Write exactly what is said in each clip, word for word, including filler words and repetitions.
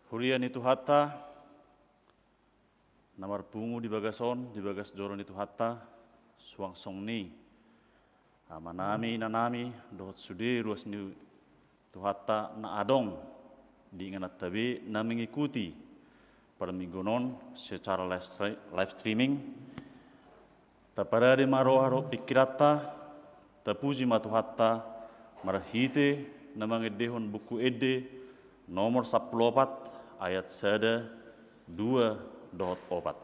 Huria ni Tuhanta, na marpungu di bagas on, di bagas joro ni Tuhanta, suang songon i amanami, inanami, dohot sude ruas ni Tuhanta na adong di ingananta be na mengikuti parmingguon on secara live stre-, live streaming. Taparade ma roha dohot pingkiranta, tapuji ma Tuhanta, marhite na mangendehon Buku Ende nomor sampulu opat, ayat sada, dua, dohot opat.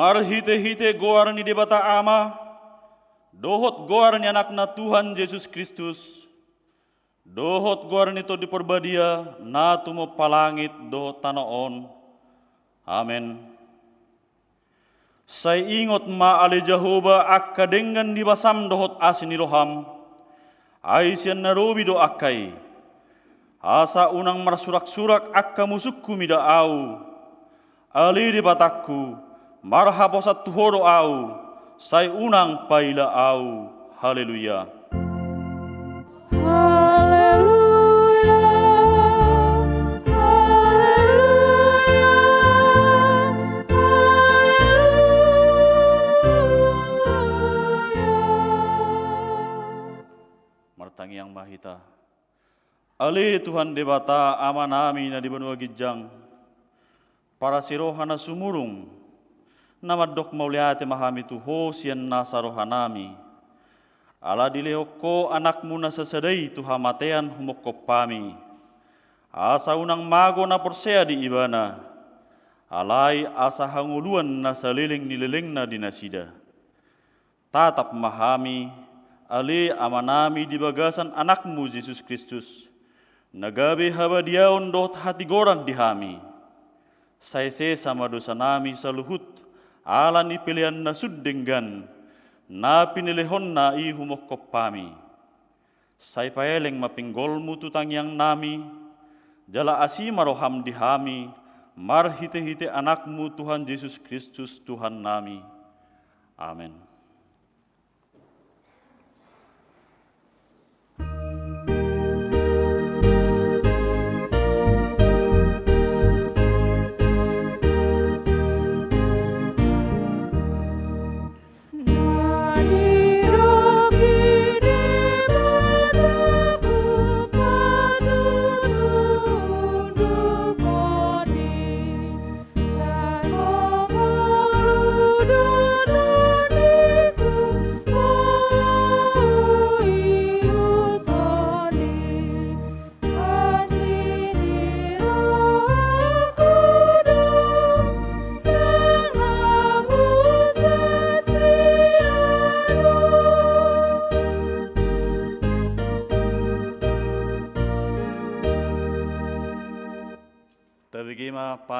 Marhitehite goar ni Debata Ama, dohot goar ni Anakna Tuhan Jesus Kristus, dohot goar ni Tondi Parbadia, na tumompa langit dohot tano on. Amen. Sai ingot ma ale Jahowa angka denggan ni basam dohot asi ni roham, ai sian na robi do angka i. Asa unang marsuraksurak angka musungku mida ahu. Ale Debatangku, marhaposan tu Ho do ahu, sai unang paila ahu. Haleluya. Haleluya, haleluya, haleluya. Martangiang ma hita. Ale Tuhan Debata, Amanami na di banua ginjang, parasi roha na sumurung, na mandok mauliate ma hami tu Ho sian nasa rohanami. Ala dilehon Ho Anakmu na sasada i tu hamatean humongkop hami, asa unang mago na porsea di Ibana, alai asa hangoluan na saleleng ni lelengna di nasida. Tatap ma hami, ale Amanami, di bagasan Anakmu Jesus Kristus, na gabe habadiaon dohot hatigoran di hami. Sai sesa ma dosanami saluhut, ala ni pelean na sun denggan, na pinelehonNa i humongkop hami. Sai paeleng ma pinggolMu tu tangiangnami, jala asi ma rohaM di hami, marhitehite Anakmu Tuhan Jesus Kristus Tuhannami. Amen.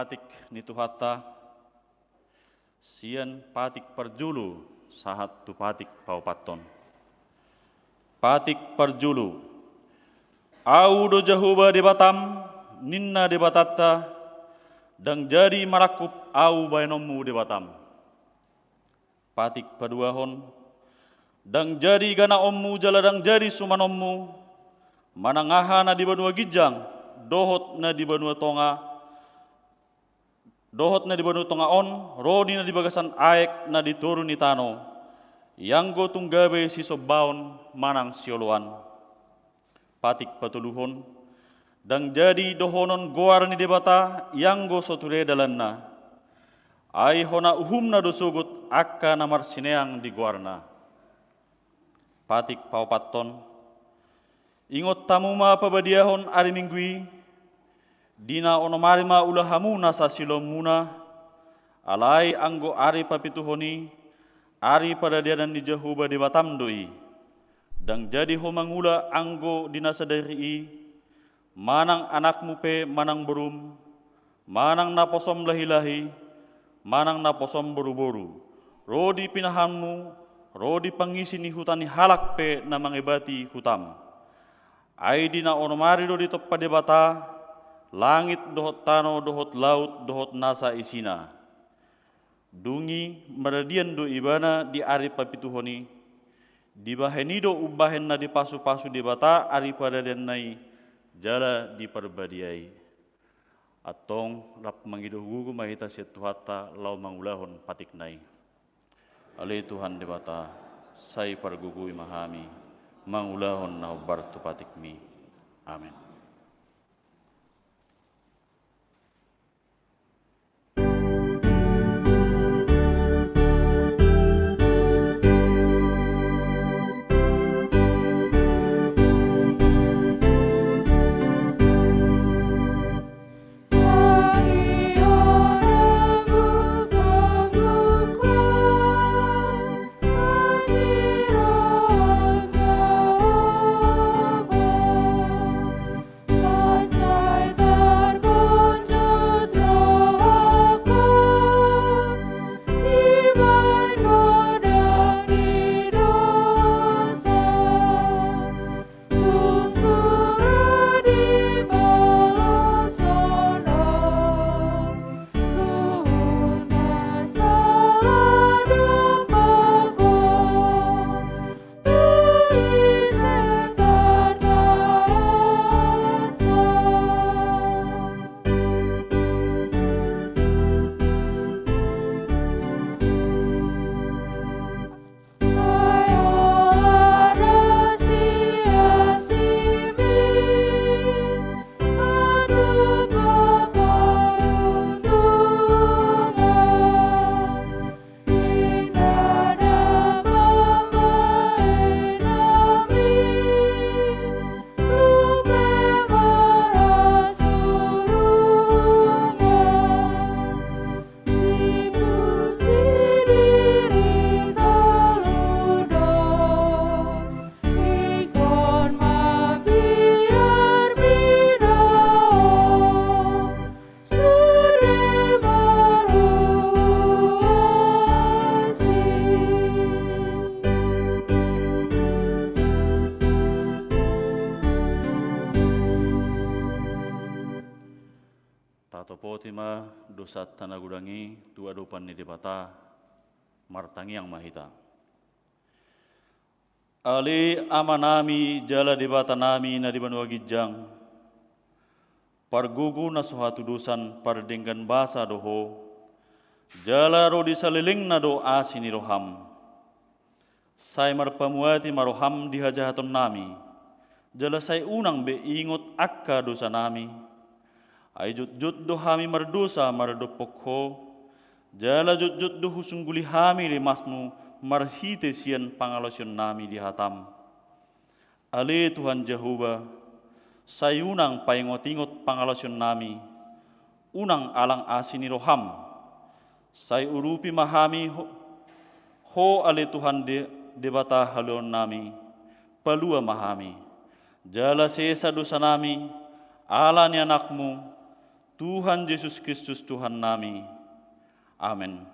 Patik ni Tuhanta, sian patik parjolo sahat tu patik paopathon. Patik parjolo. Ahu do Jahowa Debatam, ninna Debatanta, ndang jadi marangkup Ahu bahenonmu Debatam. Patik paduahon. Ndang jadi ganaonmu jala ndang jadi sumanonmu, manang aha na di banua ginjang dohot na di banua tonga, dohot na di banua tonga on, ro di na di bagasan aek na di toru ni tano, ianggo tung gabe sisombaon manang sioloan. Patik patoluhon. Ndang jadi dohonon goar ni Debata ianggo so ture dalanna. Ai hona uhumna do sogot angka na marsineang di goarna. Patik paopathon. Ingot hamu ma pabadiahon ari Minggu i, di na onom ari ma ula hamu nasa siulaonmuna, alai anggo ari papituhon i, ari paradianan ni Jahowa Debatam do i. Ndang jadi ho mangula anggo di na sadari i, manang anakmu pe manang borum, manang naposom lahilahi, manang naposom boruboru, ro di pinahanmu, ro di pangisi ni huta ni halak pe na mangebati hutam. Ai di na onom ari do ditompa Debata langit dohot tano dohot laut dohot nasa isina. Dung i maradian do ibana di ari papituhon i. Dibahen i do umbahen na dipasupasu Debata ari paradianna i jala diparbadiai. Antong rap mangido gogo ma hita sian Tuhanta laho mangulahon patikna i. Ale Tuhan Debata, sai pargogoi ma hami mangulahon na hombar tu patikmi. Amen. Tatopoti ma dosanta na godang i tu adopan ni Debata. Martangiang ma hita. Ale Amanami jala Debatanami na di banua ginjang, pargogo na so hatudosan pardenggan basa do Ho, jala ro di salelengna do asi ni roham. Sai marpamuati ma roham di hajahatonnami, jala sai unang be ingot angka dosanami. Ai jotjot do hami mardosa mardophon Ho, jala jotjot do husungguli hami rimasmu marhite sian pangalaosionnami di hatam. Ale Tuhan Jahowa, sai unang paingotingot pangalaosionnami, unang alang asi ni roham. Sai urupi ma hami Ho, Ho ale Tuhan De-, Debata haluaonnami, palua ma hami. Jala sesa dosanami, ala ni Anakmu, Tuhan Jesus Kristus Tuhannami. Amen.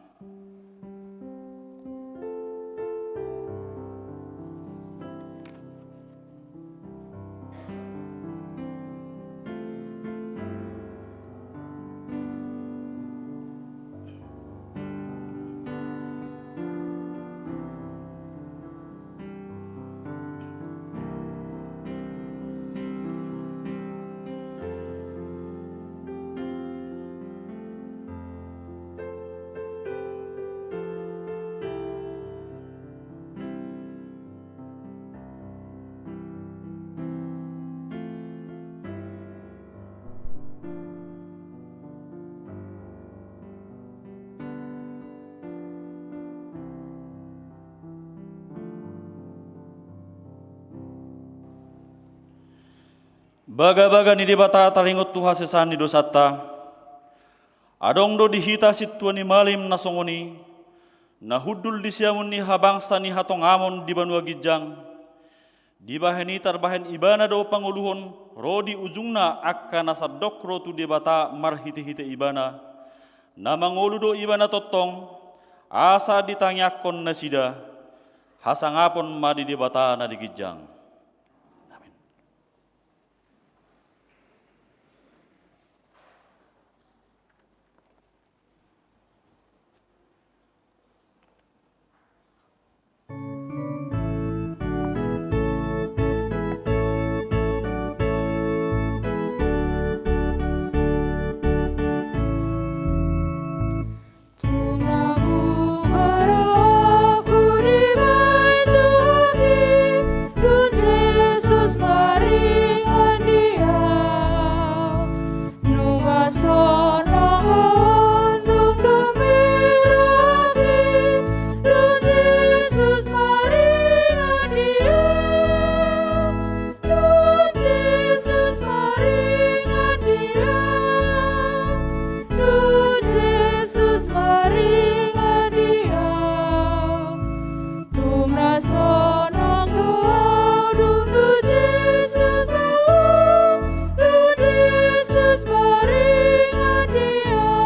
Bagabaga ni Debata taringot tu hasesaan ni dosanta. Adong do di hita sintua ni malim na songon i, na hundul di siamun ni habangsa ni hatongamon di banua ginjang. Dibahen i tarbahen ibana do pangoluhon ro di ujungna angka na sandok ro tu Debata marhitehite ibana. Na mangolu do ibana tongtong, asa ditangiangkon nasida. Hasangapon ma di Debata na di ginjang. Amin. Tuhan Jesus maringan di au. Tung na sonang do au dung Tuhan Jesus au. Tuhan Jesus maringan di au.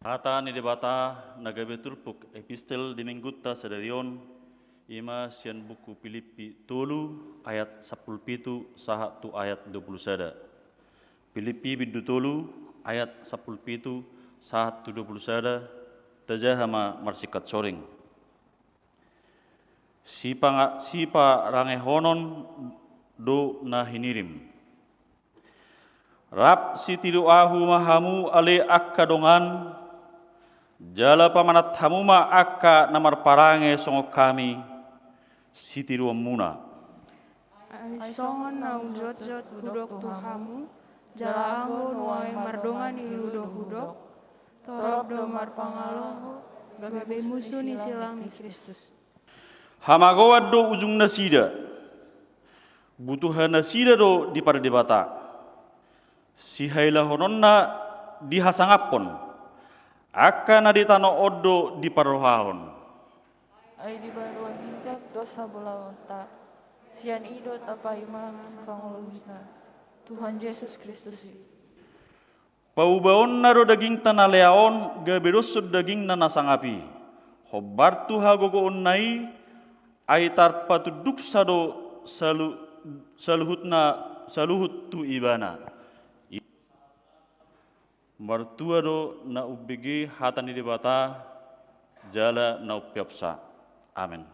Hata ni Debata na gabe turpuk epistel di minggunta sadari on, i ma sian buku Pilippi tolu ayat sampulu pitu sahat tu ayat dua pulu sada. Pilippi bindu tolu ayat sampulu pitu sahat tu dua pulu sada, tajaha ma marsingkat soring. Sipanga-, siparangehonon do na hinirim. Rap sitiru ahu ma hamu ale angka dongan, jala pamanat hamu ma angka na marparange songon hami sitiruonmuna. Ai songon naung jotjot hudok tu hamu, jala anggo nuaeng mardongan ilu do hudok, torop do marpangalaho gabe musu ni silang ni Kristus. Hamagoan do ujung nasida, butuha nasida do dipardebata. Sihailahononna dihasangaphon, angka na di tano on do diparrohahon. Ai di banua ginjang do sabolaonta, sian i do tapaima sipangoluhonta, Tuhan Jesus Kristus i. Paubaonna do dagingta na lea on gabe doshon dagingna na sangap i. Hombar tu hagogoonna i, ai tarpatunduksa do salu-, saluhutna, saluhut tu ibana. Martua do na umbege hata ni Debata jala na umpeopsa. Amen.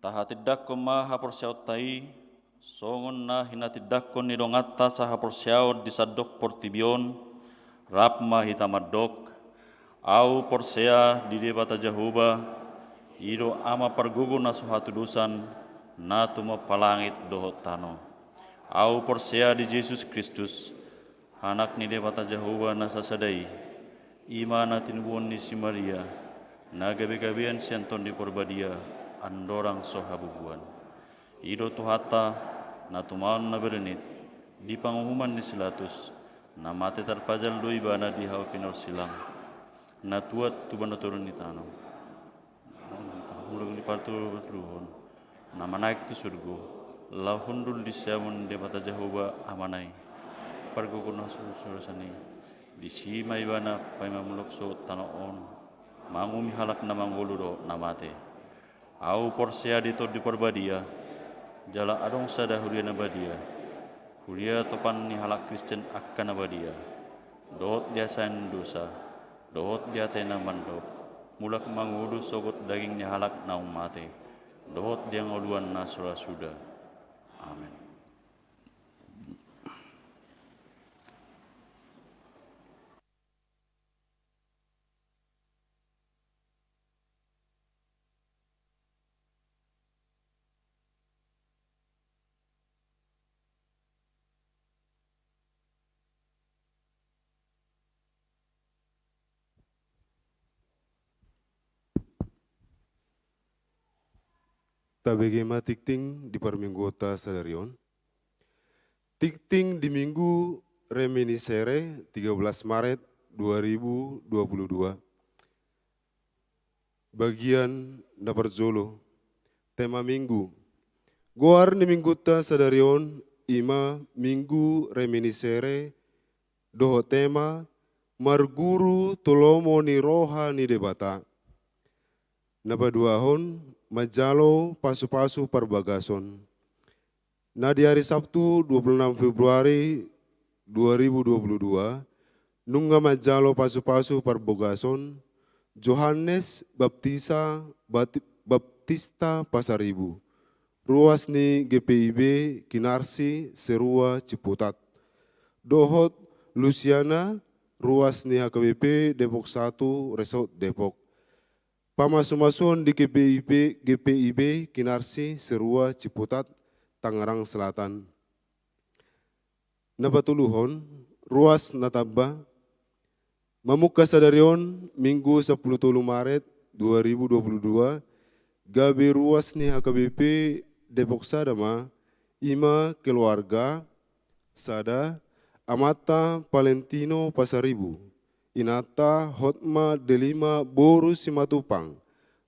Tahatindangkon ma haporseaonta i, songon na hinatindangkon ni donganta sahaporseaon di sandok portibi on, rap ma hita mandok: Ahu porsea di Debata Jahowa, i do Ama pargogo na so hatudosan, na tumompa langit dohot tano. Ahu porsea di Jesus Kristus, Anak ni Debata Jahowa na sasada i, i ma na tinubuhon ni si Maria, na gabegabean sian Tondi Parbadia, andorang so habubuhan. I do Tuhanta, na tumaon na bernit, di panguhuman ni si Latus, na mate tarpajal do ibana di hau pinorsilang, na tuat tu banotoron ni tano. Mulak di partuhon, na manaek tu surgo, laho hundul di siamun Debata Jahowa Amana i, pargogo na so hatudosan i. Disi ma ibana paima mulak sogot tano on, manguhumi halak na mangolu dohot na mate. Ahu porsea di Tondi Parbadia, jala adong sada huria na badia, huria topan ni halak Kristen angka na badia, dohot di hasesaan ni dosa, dohot di ate na mandok, mulak mangolu sogot daging ni halak naung mate, dohot di hangoluan na so ra suda. Amen. Tabege ma tingting di parmingguonta sadari on. Tingting di Minggu Reminiscere, tiga belas Maret dua ribu dua puluh dua. Bagian na parjolo, tema Minggu. Goar ni minggunta sadari on i ma Minggu Reminiscere, dohot tema marguru tu lomo ni roha ni Debata. Na paduahon, manjalo pasupasu parbagason. Na di ari Sabtu dua puluh enam Februari dua ribu dua puluh dua, nunga manjalo pasupasu parbagason Johannes Baptisa, Bati-, Baptista Pasaribu, ruas ni G P I B Kinarsi Serua Ciputat, dohot Lusiana, ruas ni H K B P Depok satu Resort Depok. Pamasumasuon di G P I B, G P I B Kinarsi Serua Ciputat, Tangerang Selatan. Na patoluhon, ruas na tamba. Mamungka sadari on, Minggu sapuluh tolu Maret dua ribu dua puluh dua, gabe ruas ni H K B P Depok sada ma, i ma keluarga: sada, amanta Valentino Pasaribu, inanta Hotma Delima boru Simatupang,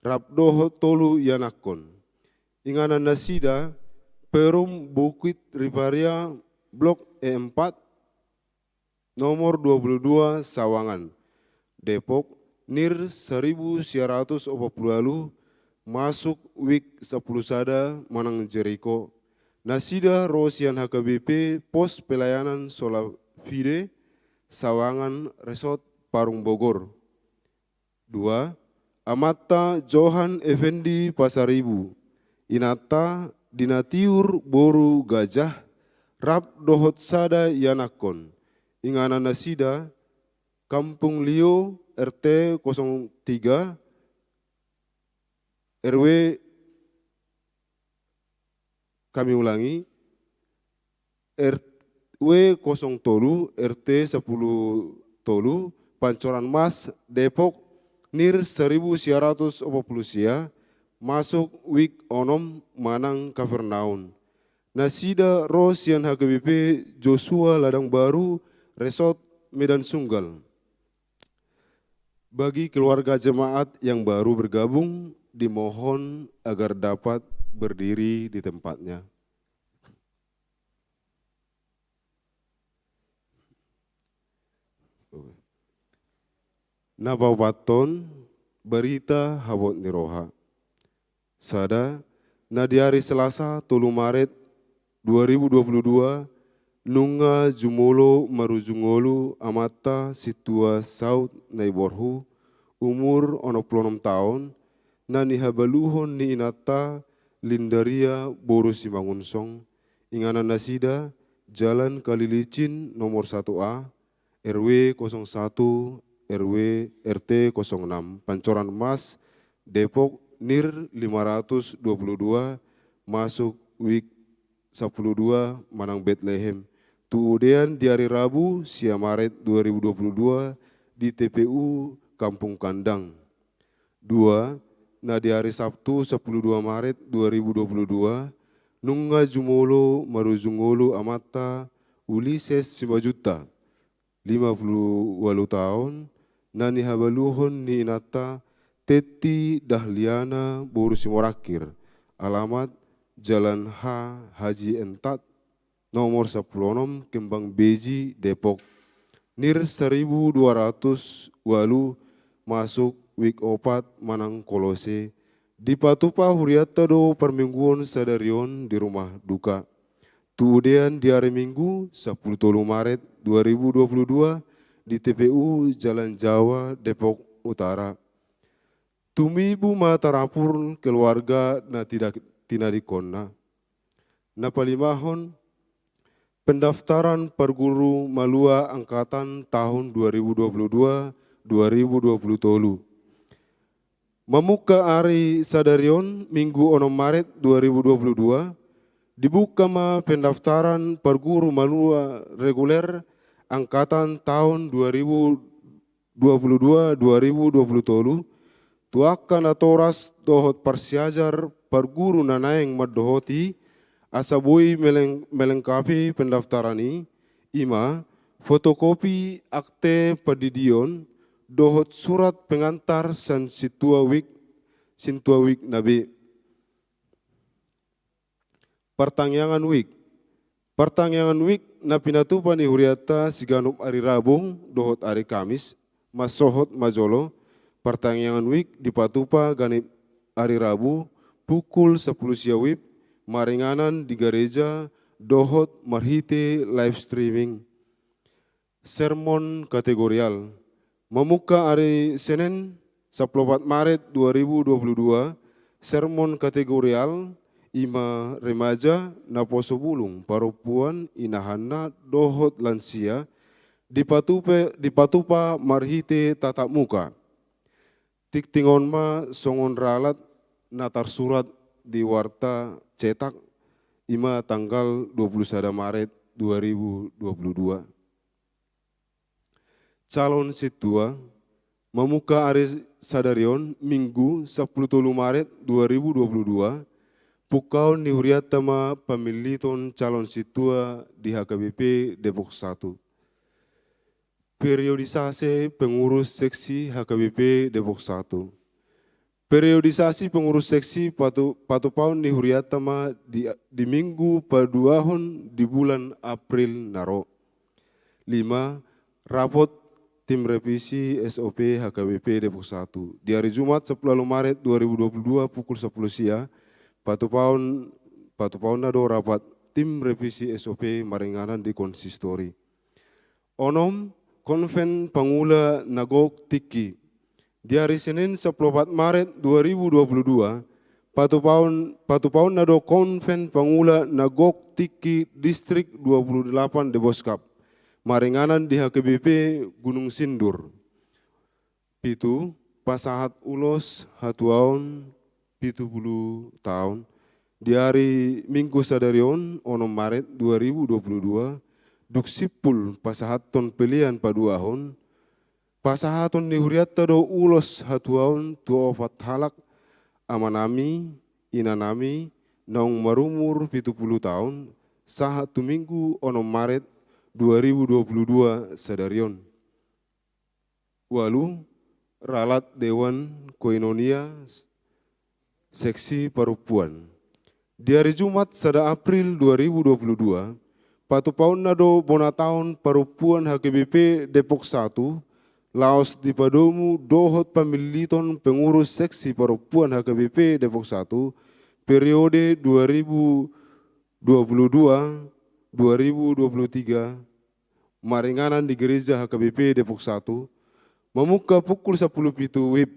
rap dohot tolu ianakkon. Inganan nasida, Perum Bukit Riparia, Blok E empat, nomor dua puluh dua Sawangan, Depok, nir seribu sia ratus opat puluh ualu, masuk wik sapuluh sada manang Jeriko. Nasida ro sian H K B P Pos Pelayanan Sola Fide, Sawangan Resort, Parung Bogor. Dua, amanta Johan Effendi Pasaribu, inanta Dinatiur boru Gajah, rap dohot sada ianakkon. Inganan nasida, Kampung Lio, R T kosong tiga, R W, kami ulangi, R W kosong tolu, R T sapuluh tolu, Pancoran Mas, Depok, nir seribu sia ratus opat puluh sia, masuk wik onom manang Kapernaum. Nasida ro sian H K B P Joshua Ladang Baru, Resort Medan Sunggal. Bagi keluarga jemaat yang baru bergabung, dimohon agar dapat berdiri di tempatnya. Na paopathon, barita habot ni roha. Sada, na di ari Selasa tolu Maret dua ribu dua puluh dua, nunga jumolo marujung ngolu amanta Sintua Saud Naiborhu, umur onom puluh onom taon, na nihabaluhon ni inanta Lindaria boru Simangunsong, inganan nasida Jalan Kalilicin nomor satu A, R W kosong satu, R W, R T kosong enam, Pancoran Mas, Depok, nir lima ratus dua puluh dua, masuk wik sampulu dua manang Betlehem. Tu udean di ari Rabu, sia Maret dua ribu dua puluh dua, di T P U Kampung Kandang. Dua, na di ari Sabtu sampulu dua Maret dua ribu dua puluh dua, nunga jumolo marujung ngolu amanta Ulises Simanjuntak, lima puluh ualu taon, na nihabaluhon ni inanta Tetti Dahliana boru Simorangkir, alamat Jalan H. Haji Entat, nomor sampulu onom, Kembang Beji, Depok. Nir saribu dua ratus ualu, masuk wik opat manang Kolose. Dipatupa hurianta do parmingguon sadari on di rumah duka. Tu udean di ari Minggu, sampulu tolu Maret dua ribu dua puluh dua, di T P U Jalan Jawa, Depok Utara. Tumibu ma tarapul keluarga na tidak tinadingkonna. Na palimahon, pendaftaran parguru malua angkatan tahun dua ribu dua puluh dua, dua ribu dua puluh tolu. Mamungka ari sadari on, Minggu onom Maret dua ribu dua puluh dua, dibuka ma pendaftaran parguru malua reguler angkatan tahun dua ribu dua puluh dua, dua ribu dua puluh tolu, tu angka natoras dohot parsiajar parguru na naeng mandohoti, asa boi meleng-, melengkapi pendaftaran i, i ma, fotokopi akte pandidion, dohot surat pengantar sian sintua wik, sintua wik na be. Partangiangan wik. Partangiangan wik na pinatupa ni hurianta siganup ari Rabu dohot ari Kamis, mansohot ma jolo, partangiangan wik dipatupa ganup ari Rabu, pukul sampulu sia wib, maringanan di gareja, dohot marhite live streaming. Sermon kategorial. Mamungka ari Senen, sampulu opat Maret dua ribu dua puluh dua, sermon kategorial, i ma remaja, naposo bulung, parompuan, inahanna, dohot lansia, dipatupe-, dipatupa marhite tatap muka. Tingting on ma songon ralat na tarsurat di warta cetak, i ma tanggal dua puluh sada Maret dua ribu dua puluh dua. Calon sintua, mamungka ari sadari on, Minggu, sampulu tolu Maret dua ribu dua puluh dua, pungkaon ni hurianta ma pamilliton calon sintua di H K B P Depok satu. Periodisasi pengurus seksi H K B P Depok satu. Periodisasi pengurus seksi patu-, patupaon ni hurianta ma di, di Minggu paduahon di bulan April na ro. Lima, rapot tim revisi S O P H K B P Depok satu. Di hari Jumat, sampulu ualu Maret dua ribu dua puluh dua, pukul sampulu sia, patupaon, patupaonna do rapat tim revisi S O P maringanan di konsistori. Onom, konven pangula na gok tingki. Di ari Senin, sampulu opat Maret dua ribu dua puluh dua, patupaon, patupaonna do konven pangula na gok tingki Distrik dua puluh delapan Deboskap, maringanan di H K B P Gunung Sindur. Pitu, pasahat ulos hatuaon pitu pulu taon. Di ari Minggu sadari on, onom Maret dua ribu dua puluh dua, dung simpul pasahathon pelean paduahon, pasahaton ni hurianta do ulos hatuaon tu opat halak, amanami, inanami, naung marumur pitu pulu taon, sahat tu Minggu onom Maret dua ribu dua puluh dua sadari on. Ualu, ralat Dewan Koinonia s-, seksi parompuan. Di ari Jumat, sada April dua ribu dua puluh dua, patupaonna do bona taon parompuan H K B P Depok satu, laos dipadomu dohot pamilliton pengurus seksi parompuan H K B P Depok satu, periode dua ribu dua puluh dua, dua ribu dua puluh tiga, maringanan di Gereja H K B P Depok satu, mamungka pukul sampulu pitu wib,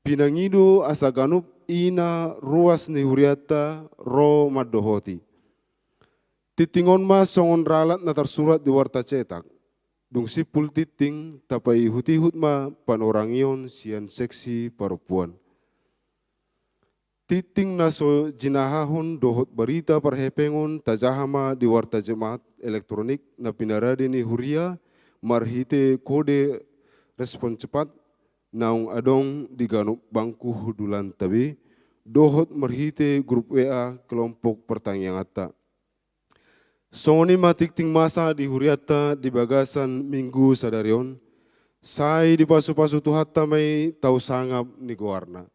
pinangido asa ganup i na ruas ni hurianta ro mandohoti. Tingting on ma songon ralat na tarsurat di warta cetak. Dung simpul tingting, tapaihut-ihut ma panorangion sian seksi parompuan. Tingting na so jinahahon dohot barita parhepengon tajaha ma di warta Jumat elektronik na pinarade ni huria marhite kode respon cepat naung adong di ganup bangku hundulanta be, dohot marhite grup W A kelompok partangianganta. Songon i ma tingting masa di hurianta di bagasan minggu sadari on, sai dipasu-pasu Tuhanta ma i tau sangap ni goarna.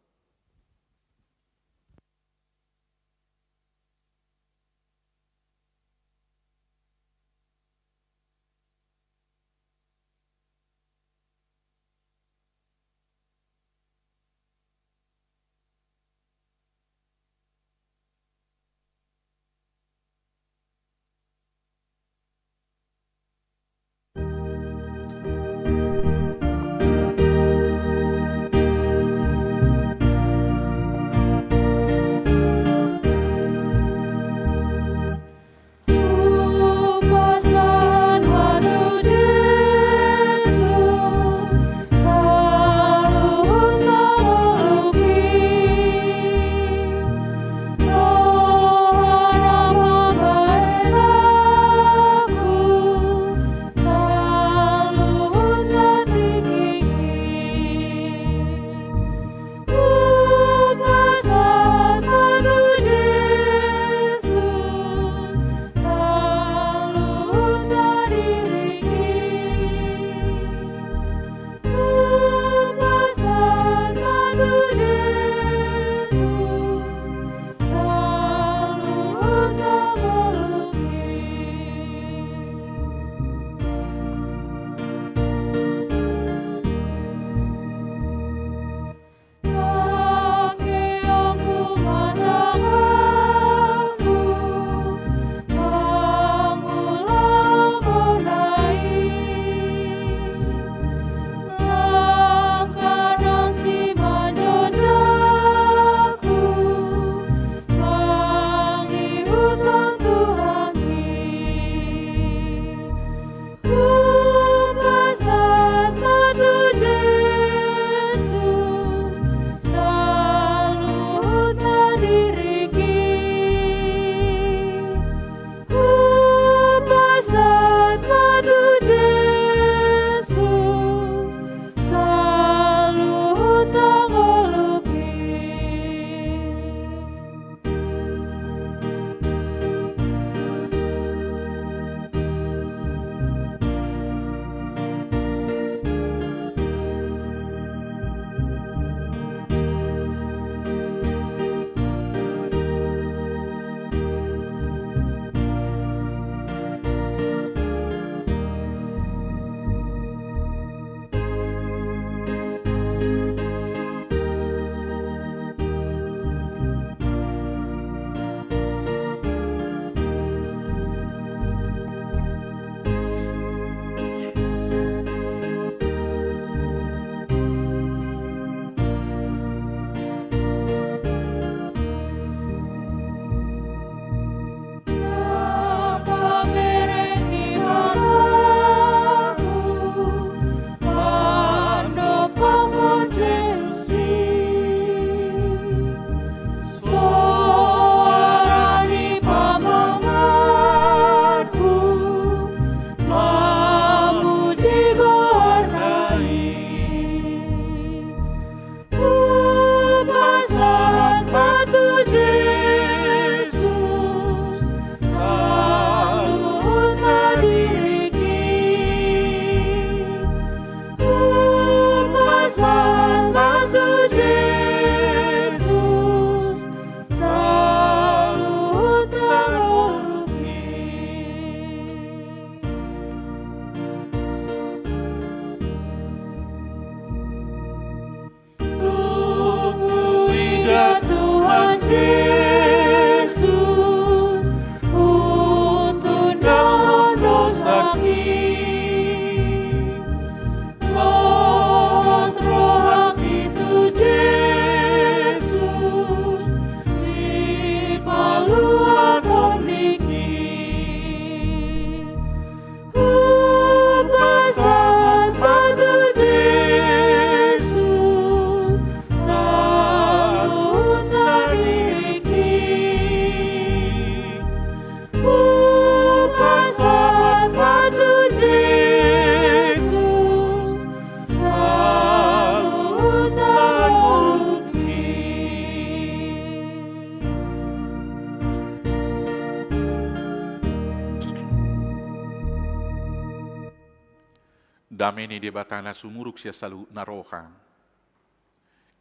Dame ni Debata na sumurung sian saluhut na roha,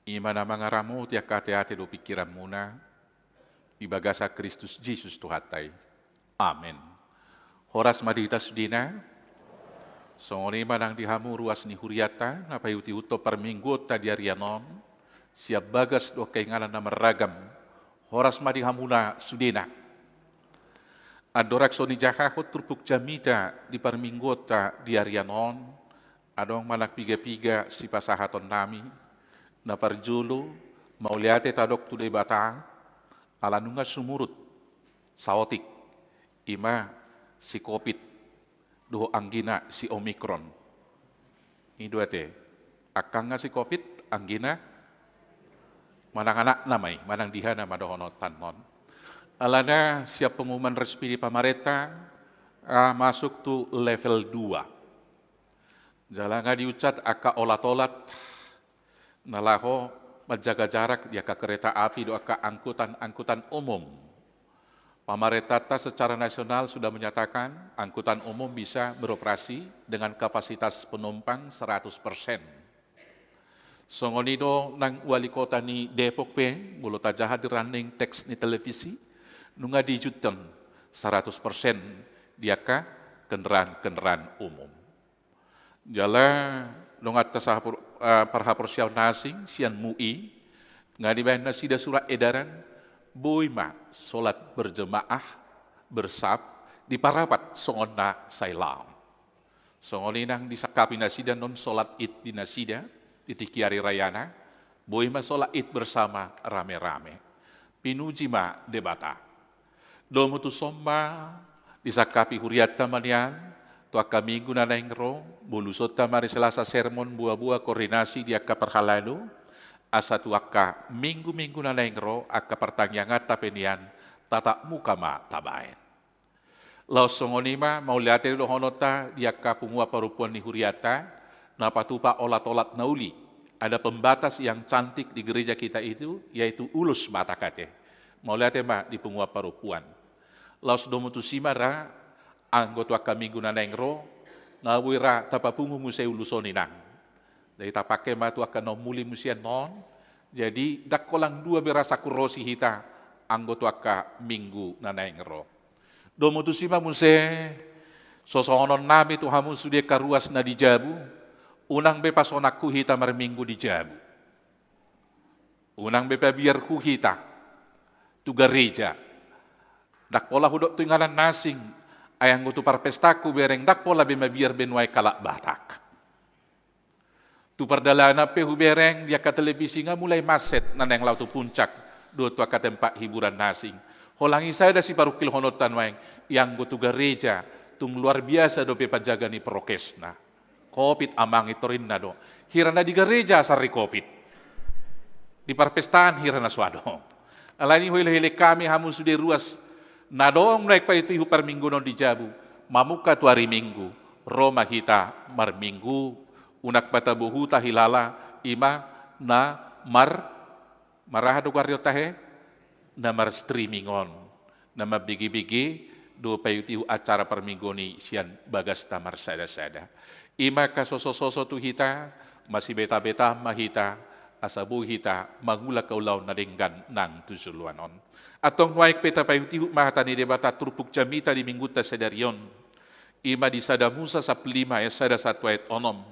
i ma na mangaramoti angka ateate dohot pingkiranmuna di bagasan Kristus Jesus Tuhanta i. Amen. Horas ma di hita sudena. Songon i ma nang di hamu ruas ni hurianta na paihut-ihuthon parmingguonta di arian on, sian bagas dohot angka inganan na marragam. Horas ma di hamuna sudena. Andorang so dijahahon turpuk jamita di parmingguonta di arian on, adong ma nang piga-piga sipasahatonnami. Na parjolo, mauliate tadok tu Debata ala nunga sumurut saotik, i ma si Covid dohot anggina si Omikron. I do ate, angka na si Covid, anggina, manang anakna ma i, manang di aha nama dohononta annon. Alana sian pengumuman resmi ni pamarenta, ah, masuk tu level dua. Jala nga diunsat angka olat-olat na laho manjaga jarak di angka kereta api dohot angka angkutan-angkutan umum. Pamarentanta secara nasional sudah menyatakan angkutan umum bisa beroperasi dengan kapasitas penumpang seratus persen. Songon i do nang wali kota ni Depok pe, molo tajaha di running text ni televisi, nunga diijuthon seratus persen di angka kendaraan-kendaraan umum. Jala donganta saha-, eh, parhaporseaon na asing sian M U I, nga dibahen nasida surat edaran, boi ma solat berjemaah, bersaf, di parapat songon na sai laon. Songon i nang disangkapi nasida annon solat Id di nasida, di tingki ari rayana, boi ma solat Id bersama rame-rame. Pinuji ma Debata. Domu tuson ma disangkapi hurianta ma nian, tu angka minggu na naeng ro, bolusonta ma ari Selasa sermon, boa-boa koordinasi di angka parhalado, asa tu angka minggu-minggu na naeng ro, angka partangianganta pe nian, tatap muka ma tabahen. Laos songon i ma, mauliate dohononta di angka punguan parompuan ni hurianta, na patupa olat-olat na uli. Ada pembatas yang cantik di gereja kita itu, yaitu ulos ma tangkas ate. Mauliate ma di punguan parompuan. Laos domu tusi ma ra, anggo tu angka minggu na naeng ro, nga boi ra tapapungu muse ulos on inang. Jadi tapake ma tu angka na umuli muse annon, jadi ndang holan dua be ra sakurosi hita, anggo tu angka minggu na naeng ro. Domu tusi ma muse, sosohononnami tu hamu sude angka ruas na di jabu, unang be pasonanghu hita marminggu di jabu. Unang be pabiarhu hita tu gareja. Ndang pola hudok tu inganan na asing, ai anggo tu parpestangku bereng, ndang pola be mabiar be nuaeng halak Batak. Tu pardalanan pe hubereng di angka televisi nga mulai macet na naeng laho tu puncak, dohot tu angka tempat hiburan na asing. Holan i sada siparungkilhononta nuaeng, i anggo tu gareja, tung luar biasa dope panjaga ni prokesna. Covid amang i torinna do. Hira na di gareja asar ni Covid. Di parpestaan hira na so adong. Alani i huelek-elek hami hamu sude ruas na adong nuaeng paihut-ihut parmingguon on di jabu, mamungka tu ari Minggu, ro ma hita marminggu, unang pe tabo huta hilala, i ma na mar-, maraha do goarnionta he? Na mar-streaming on, na mambege-bege do paihut-ihut acara parmingguon i sian bagasta marsada-sada. I ma angka soso-soso tu hita, masibeta-beta ma hita, asa boi hita mangula angka ulaon na denggan nang tu joloan on. Antong nuaeng pe tapaihut-ihut ma hata ni Debata turpuk jamita di minggunta sadari on. I ma di Sada Musa sampulu lima ayat sada sahat tu ayat onom.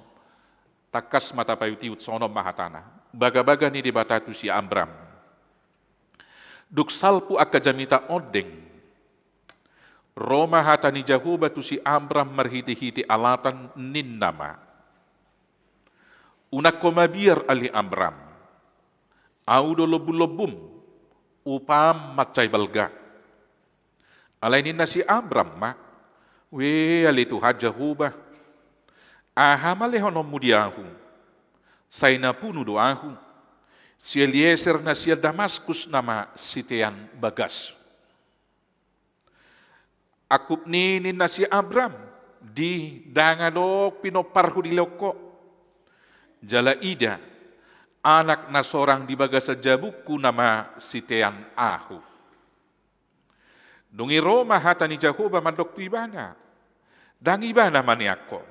Tangkas ma tapaihut-ihut, songon on ma hatana. Bagabaga ni Debata tu si Abram. Dung salpu angka jamita ondeng, ro ma hata ni Jahowa tu si Abram marhite-hite alatan, ninna ma: Unang ho mabiar ale Abram, Ahu do lombu-lombum, upaam mansai balga. Alai ninna si Abram ma: We ale Tuhan Jahowa, aha ma lehononmu di ahu? Sai na punu do ahu. Si Elieser na sian Damaskus nama sitean bagas. Angkup ni i ninna si Abram, di, ndang adong pinomparhu dilehon ho. Jala ida, anak na sorang di bagasan jabungku nama sitean ahu. Dung i ro ma hata ni Jahowa mandok tu ibana, ndang ibana manean ho.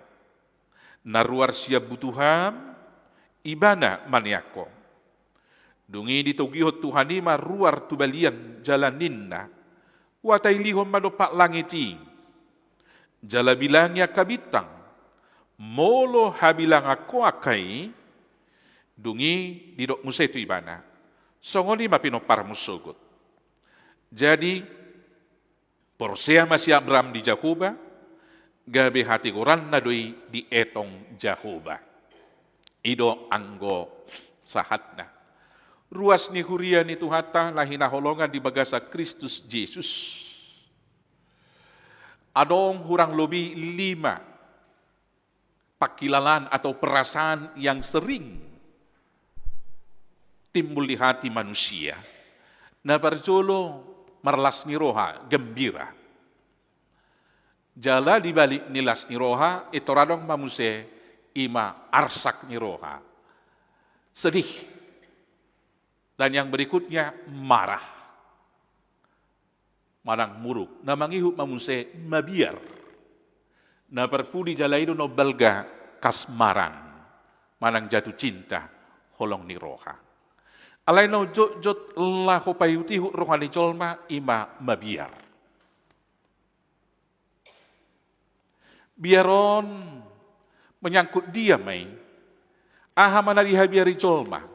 Na ruar sian butuham, ibana manean ho. Dung i ditogihon Tuhan i ma ruar tu balian jala ninna: Huatailihon ma dompak langit i, jala bilangi angka bintang, molo habilangan ho angka i. Dung i didok muse tu ibana: Songon i ma pinomparmu sogot. Jadi, porsea ma si Abraham di Jahowa, gabe hatigoranna do i dietong Jahowa. I do anggo sahatna. Ruas ni huria ni Tuhanta na hinaholongan di bagasan Kristus Jesus. Adong hurang lobi lima pangkilalaan atau perasaan yang sering timbul di hati manusia. Na parjolo, marlas ni roha, gembira. Jala di balik ni las ni roha, pintor adong ma muse, i ma arsak ni roha, sedih. Dan yang berikutnya, marah manang muruk. Na mangihut ma muse, mabiar. Na parpudi jala i do na umbalga, kasmaran manang jatuh cinta, holong ni roha. Alai na jotjot laho paihutihut roha ni jolma, i ma mabiar. Biar on menyangkut dia ma i? Aha ma na dihabiari jolma?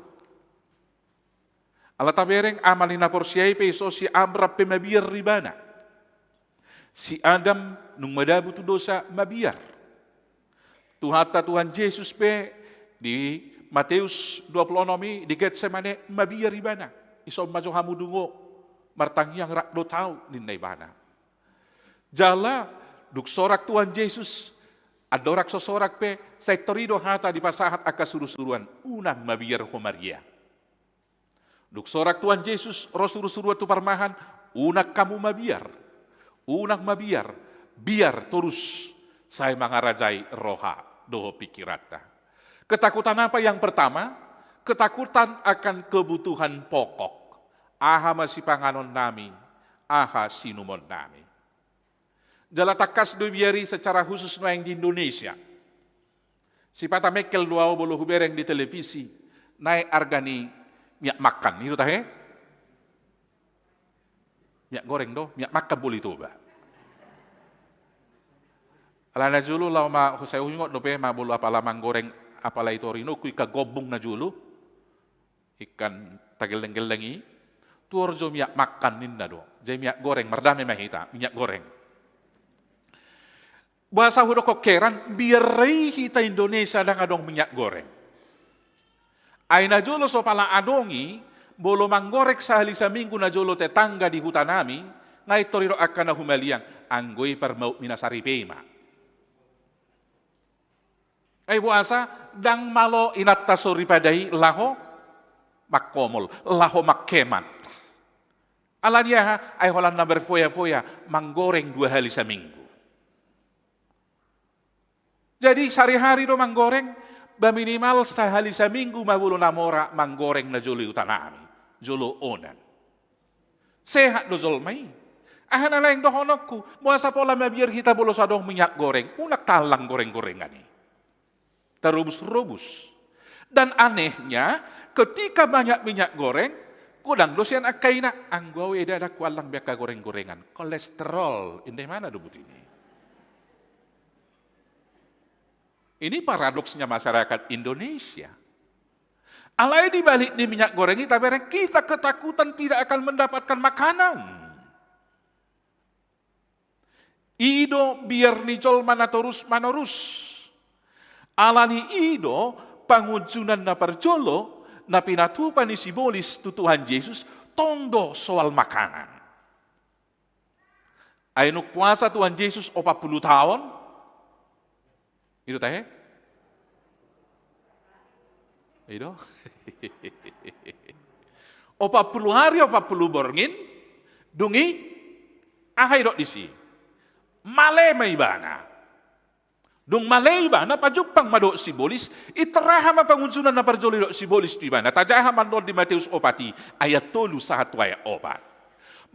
Ala tabereng, ama ni na porsea i pe, ison si Abraham pe mabiar ibana. Si Adam nunga madabu tu dosa, mabiar. Tuhanta Tuhan Jesus pe di Mateus dua puluh enam i, di Getsemane, mabiar ibana. Ison ma jo hamu dung on, martangiang, rap do ahu, ninna ibana. Jala dung sorang Tuhan Jesus, andorang so sorang pe, sai tor i do hata dipasahat angka surusuruan: Unang mabiar ho Maria. Dung sorang Tuhan Jesus, ro surusuruan tu parmahan: Unang hamu mabiar. Unang mabiar. Biar torus, sai mangarajai roha dohot pingkiranta. Ketakutan apa yang pertama? Ketakutan akan kebutuhan pokok. Aha ma sipanganonnami, aha siinumonnami. Jala tangkas do biar i secara khusus nuaeng di Indonesia. Sipata mengkel do ahu molo hubereng di televisi, naek arga ni minyak makan, i do tahe? Minyak goreng do, minyak makan boli Toba. Alana jolo laho ma, sai huingot dope ma molo apala manggoreng, apala i torinonku, ikan gombung na jolo, ikan tagellenggelleng i, tuor jo minyak makan ninna do. Jadi minyak goreng, mardame ma hita, minyak goreng. Boasa hudokkon heran, biar i hita Indonesia ndang adong minyak goreng. Ai na jolo so pala adong i, molo manggoreng sahali saminggu na jolo tetangga di hutanami, nga i tor didok angka na humaliang, anggo i parmaut ni na saripe i ma. Ai boasa ndang malo inanta soripada i laho mangkomol, laho manghemat? Alani aha? Ai holan na marfoya-foya manggoreng dua hali saminggu. Jadi sehari-hari do manggoreng, ba minimal sahali saminggu ma molo na mora manggoreng na jolo i hutanami, jolo onan. Sehat do jolma i. Aha na naeng dohononku, boasa pola mabiar hita molo so adong minyak goreng, unang talang goreng-gorengan i. Tarobus-robus. Dan anehnya, ketika banyak minyak goreng, godang do sian angka ina, anggo ahu eda, ndang huallang be angka goreng-gorengan. Kolesterol, inda imana do buti ni. Ini paradoksnya masyarakat Indonesia. Alai di balik ni minyak goreng i tabereng, kita ketakutan tidak akan mendapatkan makanan. I do biar ni jolma na torus manorus. Alani i do pangunjunan na parjolo na pinatupa ni sibolis tu Tuhan Jesus, tong do soal makanan. Ai dung puasa Tuhan Jesus opat pulu taon. I do tahe? I do. Opat pulu ari, opat pulu borngin, dung i, aha didok disi? Male ma ibana. Dung male ibana, pajumpang ma dohot sibolis, pintor aha ma pangunjunan na parjolo didok sibolis tu ibana? Tajaha ma annon di Mateus opat i, ayat tolu sahat tu ayat opat.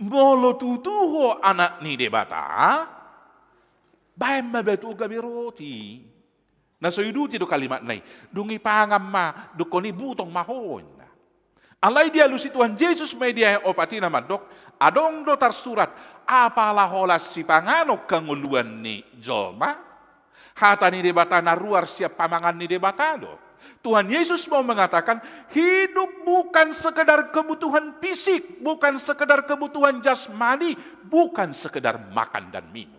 Molo tutu ho Anak ni Debata, baen ma batu on gabe roti. Na so iuduti do kalimatna i, dung i pangan ma, dungkon i butong ma ho, inna. Alai dialusi Tuhan Jesus ma i di ayat opat i na mandok, adong do tarsurat, apala holan sipanganon hangoluan ni jolma? Hata ni Debata na ruar sian pamangan ni Debata do. Tuhan Yesus mau mengatakan, hidup bukan sekedar kebutuhan fisik, bukan sekedar kebutuhan jasmani, bukan sekedar makan dan minum.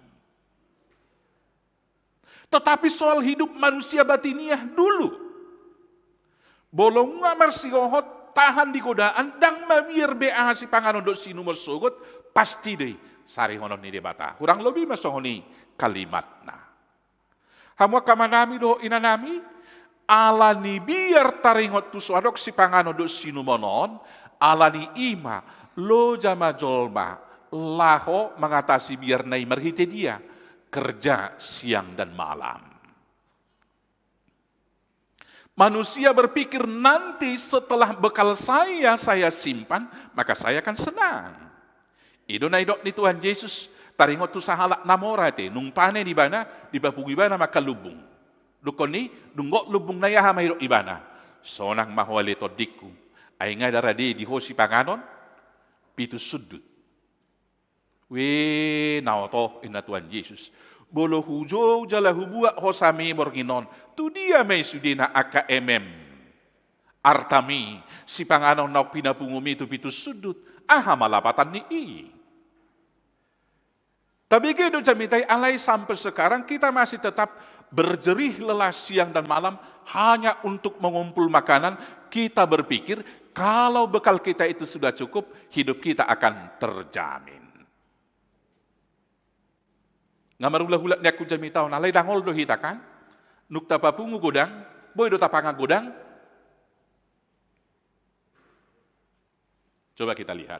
Tetapi soal hidup manusia batiniah dulu. Molo nunga marsihohot, tahan di godaan, ndang mabiar be aha sipanganon dohot siinumon sogot, pasti do i sarihonon ni Debata. Kurang lobi ma songon i kalimatna. Hamu angka amanami dohot inanami, ala ni biar taringot tu so adong sipanganon dohot siinumon on, ala ni i ma loja ma jolma laho mangatasi biarna i marhite dia, kerja siang dan malam. Manusia berpikir, nanti setelah bekal saya, saya simpan, maka saya akan senang. I do na nidok ni Tuhan Jesus, taringot tu sahalak na mora ate, nunga panen ibana, dipapungu ibana ma angka lumbung. Dungkon i, dung gok lumbungna i, aha ma nidok ibana? Sonang ma ho ale tondingku, ai nga da rade di ho sipanganon pitu sundut. We, na oto, inna Tuhan Jesus. Molo hujou jala hubuat ho samimor ninna on, tu dia ma i sudena angka emem artami, sipanganon naung pinapungumi tu pitu sundut, aha ma lapatan ni i? Tabege do jamita i, alai sampai sekarang kita masih tetap berjerih lelah siang dan malam hanya untuk mengumpul makanan. Kita berpikir, kalau bekal kita itu sudah cukup, hidup kita akan terjamin. Nga marulahula nian tu jamita on, alai dangol do hita kan? Nunga tapapungu godang, boi do tapangan godang. Coba kita lihat.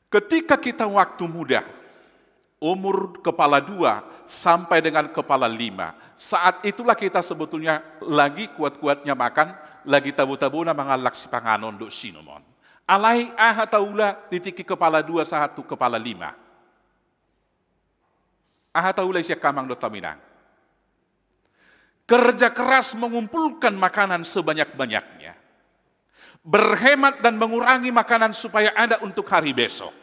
Ketika kita waktu muda, umur kepala dua sampai dengan kepala lima, saat itulah kita sebetulnya lagi kuat-kuatnya makan, lagi tabo-tabona mangallang sipanganon dohot siinumon. Alai aha taula di tingki kepala dua sahat tu kepala lima? Aha taula i sian hamu amang dohot hamu inang? Kerja keras mengumpulkan makanan sebanyak-banyaknya. Berhemat dan mengurangi makanan supaya ada untuk hari besok.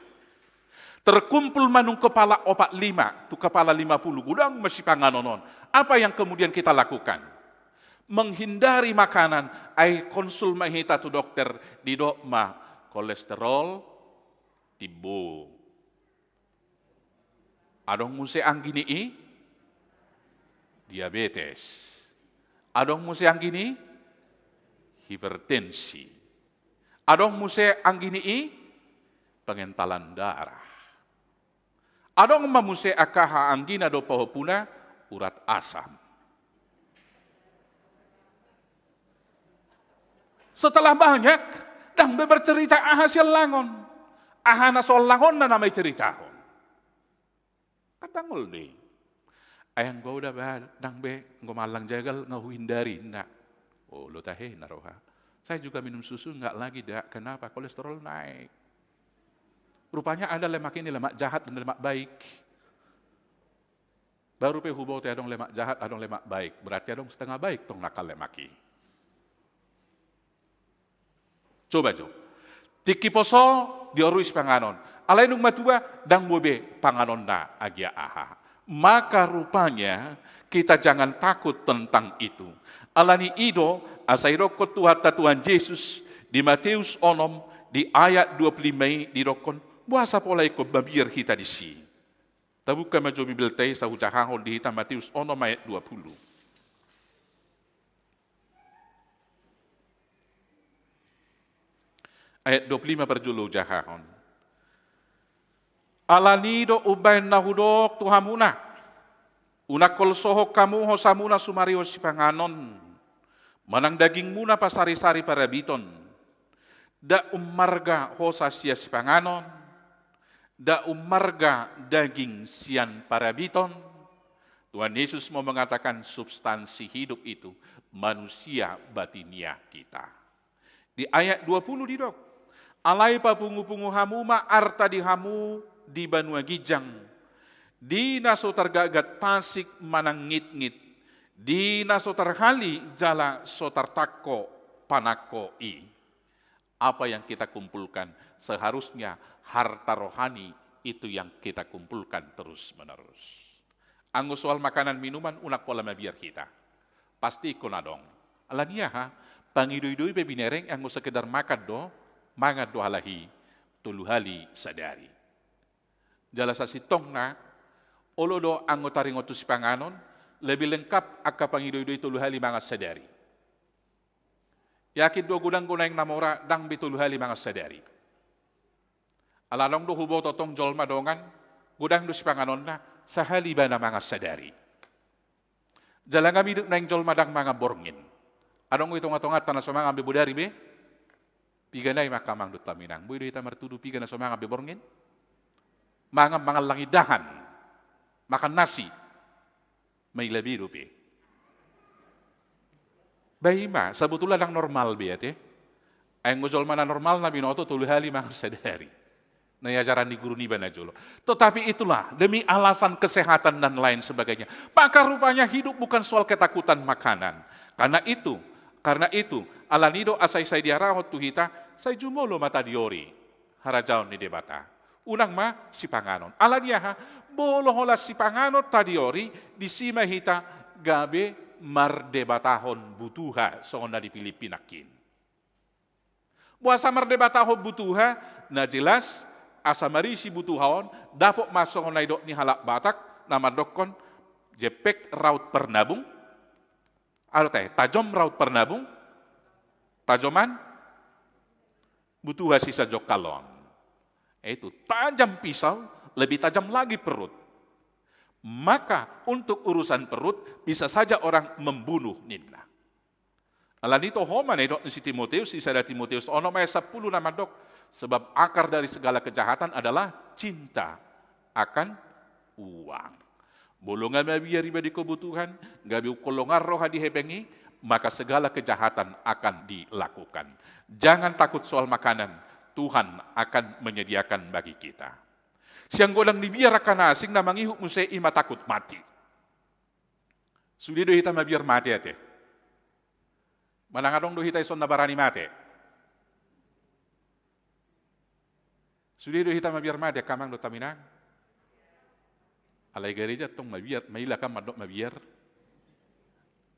Terkumpul ma nung kepala opat lima, tu kepala lima puluh, godang ma sipanganon on. Apa yang kemudian kita lakukan? Menghindari makanan, ai konsul ma hita tu dokter, didok ma kolesterol timbo. Adong muse anggi ni i, diabetes. Adong muse anggi ni i, hipertensi. Adong muse anggi ni i, pengentalan darah. Adong ma muse angka aha anggina dohot pahompuna, urat asam. Setelah banyak, ndang be bercerita aha siallangon. Aha na so allangonna nama iceritahon. Kan dangol do i. Ai anggo au da ba, ndang be, anggo mallang jagal nga huhindari, inna. Olo tahe na roha. Saya juga minum susu enggak lagi, Dak. Kenapa? Kolesterol naik. Rupanya ada lemak ini, lemak jahat dan lemak baik. Baru pe huboto adong lemak jahat, adong lemak baik. Berarti adong setengah baik tong na angka lemak i. Coba jo. Tingki poso diorui sipanganon. Alai nunga matua, ndang boi be panganonna agia aha. Maka rupanya kita jangan takut tentang itu. Ala ni i do, asa didokkon Tuhanta Tuhan Jesus di Mateus onom di ayat dua puluh lima i didokkon, boasa pola ingkon mabiar hita disi. Tabuka ma jo Bibelta i, sai hujahahon di hita Mateus onom ayat dua puluh. Ayat dua puluh lima parjolo hujahahon. Ala ni i do umbahen na hudok tu hamuna, unang kolsohon hamu hosamuna sumarihon sipanganon, manang dagingmuna pasarisari parabiton. Nda ummarga hosa sian sipanganon, nda ummarga daging sian parabiton. Tuhan Yesus mau mengatakan substansi hidup itu manusia batiniah kita. Di ayat dua puluh didok, alai papungupungu hamu ma arta di hamu di banua ginjang, di na so targatgat tasik manang ngitngit, Di na so tarhali jala so tartangko panangko i. Apa yang kita kumpulkan, seharusnya harta rohani itu yang kita kumpulkan terus-menerus. Anggo soal makanan minuman, unang pola mabiar hita. Pasti ingkon adong. Alani aha? Pangidoidoi pe binereng, anggo sekedar makan do, mangan do halak i tolu hali sadari. Jala sasintongna, olo do anggo taringot tu sipanganon, lebih lengkap angka pangidoidoi tolu hali mangan sadari. Yakin do godang do naeng na mora ndang be tolu hali mangan sadari. Ala adong do huboto tong jolma dongan, godang do sipanganonna, sahali ibana mangan sadari. Jala nga midop naeng jolma ndang mangan borngin. Adong do i tonga-tonganta na so mangan be bodari be. Piga nai ma angka amang dohot haminang. Boi do hita martudu piga na so mangan be borngin? Mangan, mangan langi dahan. Makan nasi. Maila be dope. Ba i ma, sabotulna ndang normal be ate. Ai anggo jolma na normal na binoto tolu hali mangan sadari. Na iajaran ni guru niba na jolo. Tetapi itulah, demi alasan kesehatan dan lain sebagainya. Maka rupanya hidup bukan soal ketakutan makanan. Karena itu, karena itu, alani do asa i sai diarahon tu hita, sai jumolo ma tadiori harajaon ni Debata. Unang ma sipanganon. Alani aha? Molo holan sipanganon tadiori, disi ma hita gabe mardebatahon butuha, songon na di Pilippi nangkin. Boasa mardebatahon butuha? Na jelas, asa marisi butuha on, dapot ma songon na nidok ni halak Batak, na mandokkon, jempek raut parnabung, alo te, tajom raut parnabung, tajoman butuha sisanjongkal on. Itu, tajam pisau, lebih tajam lagi perut. Maka untuk urusan perut, bisa saja orang membunuh ninna. Alani toho ma na nidok ni si Timoteus, di sada Timoteus onom ayat sampulu na mandok, sebab akar dari segala kejahatan adalah cinta akan uang. Molo nga mabiar iba di kebutuhan, gabe ungkol longan roha di hepeng i, maka segala kejahatan akan dilakukan. Jangan takut soal makanan, Tuhan akan menyediakan bagi kita. Sian godang ni biar angka na asing na mangihut muse i ma takut mati. Sude do hita mabiar mate ate. Manang adong do hita ison na barani mate. Sude do hita mabiar mate angka amang dohot haminang. Alai gareja tong mabiar, maila kan mandok mabiar.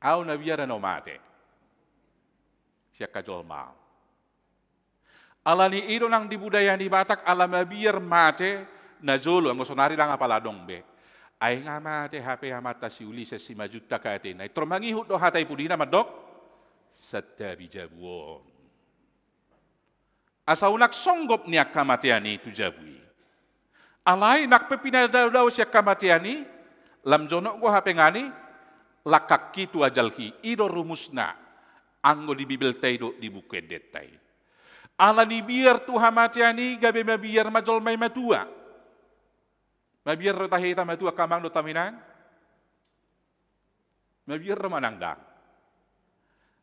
Au na biar na mate. Sian angka jolma. Alani i do nang di budaya ni Batak ala mabiar mate na jolo, anggo sonari ndang apala adong be. Ai nga mate hape amanta si Uli sian Simanjuntak ate, na intor mangihut do hata i pudina mandok, santabi jabu on. Asa unang songgop nian hamatean i tu jabu i. Alai nang pe pinadaodao sian hamatean i, lam jonok do hape ngani, langkangki tu ajalki, i do rumusna, anggo di Bibelta i dohot di Buku Endenta i. Alani biar tu hamatean i gabe mabiar ma jolma i matua. Mabiar do tahe hita matua angka amang dohot haminang? Mabiar do manang ndang?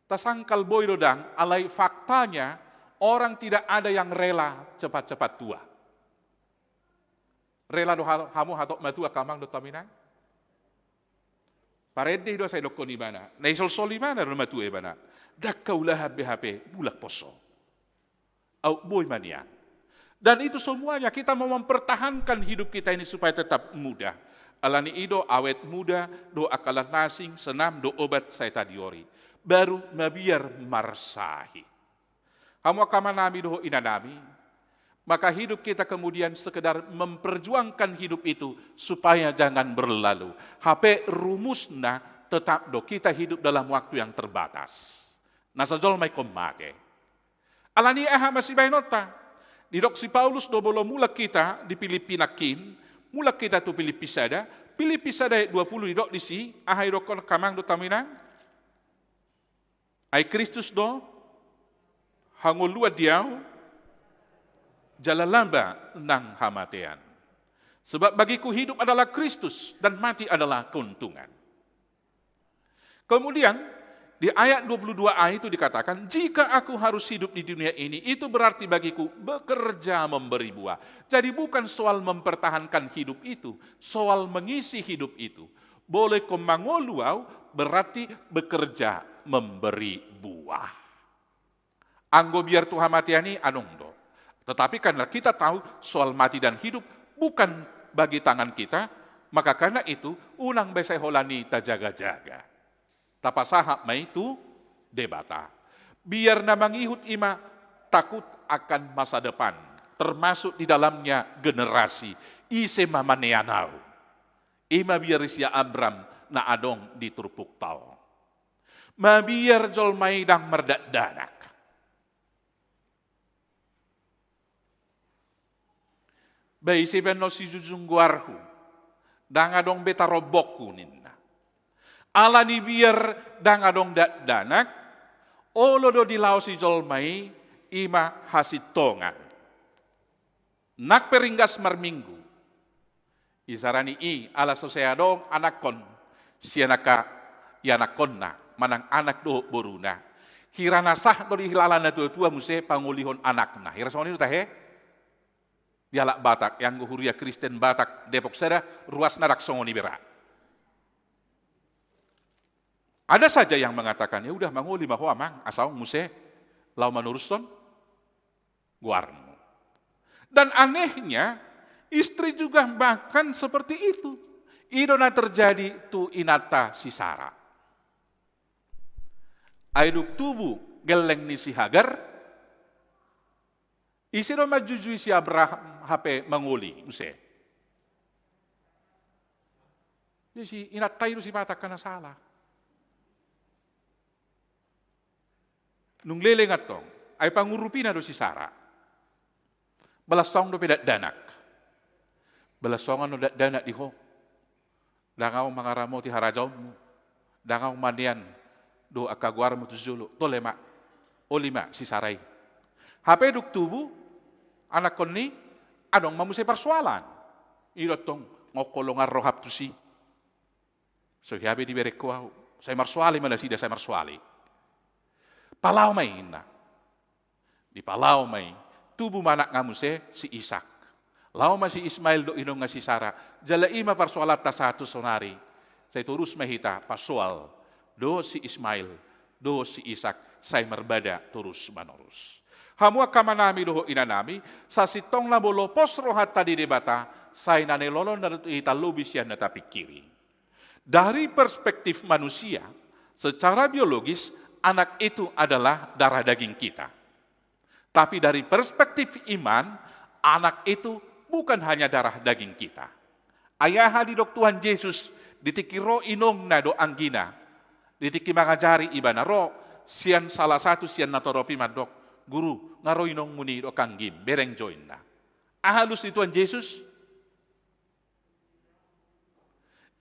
Tasangkal boi do ndang, alai faktanya orang tidak ada yang rela cepat-cepat tua. Rela do ha-, hamu hatop matua angka amang dohot haminang? Parende i do asa didokkon ibana. Na disolsol ibana do matua ibana. Ndang haulahan be hape mulak poso. Au boi ma nian. Dan itu semuanya kita mau mempertahankan hidup kita ini supaya tetap muda. Alani i do awet muda, dohot angka na asing, senam, dohot obat sai tadiori. Baru mabiar marsahit. Hamu angka amanami dohot inanami, maka hidup kita kemudian sekedar memperjuangkan hidup itu supaya jangan berlalu. Hape rumusna tetap do kita hidup dalam waktu yang terbatas. Na sajolma ingkon mate. Alani aha ma sibahenonta? Didok si Paulus do molo mulak hita di Pilippi nangkin, mulak hita tu Pilippi sada, Pilippi sada ayat dua puluh didok disi, aha didokkon angka amang dohot haminang? Ai Kristus do hangoluan di ahu, jala laba nang hamatean. Sebab bagiku hidup adalah Kristus dan mati adalah keuntungan. Kemudian di ayat dua puluh dua a itu dikatakan, "Jika aku harus hidup di dunia ini, itu berarti bagiku bekerja memberi buah." Jadi bukan soal mempertahankan hidup itu, soal mengisi hidup itu. Boleh kau mangolu au, berarti bekerja memberi buah. Anggo biar tu hamatean i adong do. Tetapi karena kita tahu soal mati dan hidup bukan bagi tangan kita, maka karena itu unang be sai holan i tajaga-jaga. Tapasahat ma i tu Debata. Biar na mangihut i ma takut akan masa depan, termasuk di dalamnya generasi. Ise ma manean au? I ma biar si Abram na adong di turpukta on. Mabiar jolma i ndang mardakdanak. Ba ise pe annon sijujung goarhu, ndang adong be tarombokhu ninna. Alani biar ndang adong dakdanak, olo do dilaosi jolma i, i ma hasintongan. Nang pe ringgas marminggu. Isarani i ala so sai adong anakkon sian angka ianakkonna manang anak dohot boruna. Hira na sah do dihilala na tua-tua muse pangolihon anakna. Hira songon i do tahe? Di halak Batak, anggo huria Kristen Batak Depok sada, ruasna ndang songon i be ra. Ada saja yang mengatakan, ya udah mangoli ma ho amang, asa on muse laho manorushon goarmu. Dan anehnya, istri juga bahkan seperti itu. I do na terjadi tu inanta si Sara. Ai dung tubu gelleng ni si Hagar, ise do manjujui si Abraham hape mangoli muse? Jadi si inanta i do sipata angka na sala. Nunga leleng antong, ai pangurupina do si Sara. Balas songon dope dakdanak. Balas songon do dakdanak di ho. Ndang ahu mangaramoti harajaonmu. Ndang ahu manean do angka goarmu tu jolo. Tole ma. Oli ma si Sara i. Hape dung tubu anakkon i, adong ma muse parsoalan. I do antong, nga ho longan roham tusi. So hea be dibereng ho ahu. Sai marsoali ma nasida, sai marsoali. Palaho ma i ninna. Dipalaho ma i, tubu ma anakna muse si Ishak. Laho ma si Ismail dohot inongna si Sara. Jala i ma parsoalanta sahat tu sonari. Sai torus ma hita pasoal dohot si Ismail, dohot si Ishak, sai marbada torus manorus. Hamu angka amanami dohot inanami, sasintongna molo pos rohanta di Debata, sai na nilolona do hita lobi sian na tapingkiri. Dari perspektif manusia, secara biologis, anak itu adalah darah daging kita. Tapi dari perspektif iman, anak itu bukan hanya darah daging kita. Ai aha didok Tuhan Jesus di tingki ro inongna dohot anggina, di tingki mangajari ibana, ro sian salah satu sian natorop i mandok, "Guru, nga ro inongmuna i dohot anggim, bereng jo," ninna. Aha alus ni Tuhan Jesus?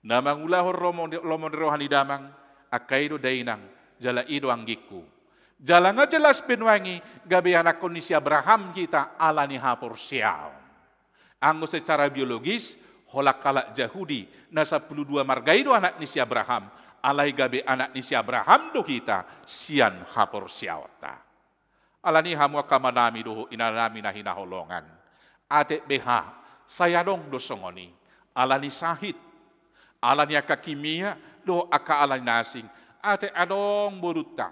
Na mangulahon lomo, lomo ni roha ni damang, angka i do dainang, jala i do anggingku. Jala nga jelas be nuaeng i gabe anakkon ni si Abraham hita ala ni haporseaon. Anggo secara biologis, holan halak Jahudi, na sampulu dua marga i do anak ni si Abraham, alai gabe anak ni si Abraham do hita sian haporseaonta. Alani i hamu angka amanami dohot inanami na hinaholongan. Atik beha, sai adong do songon i. Alani sahit. Alani angka kimia, dohot angka alani na asing. Atik adong borunta.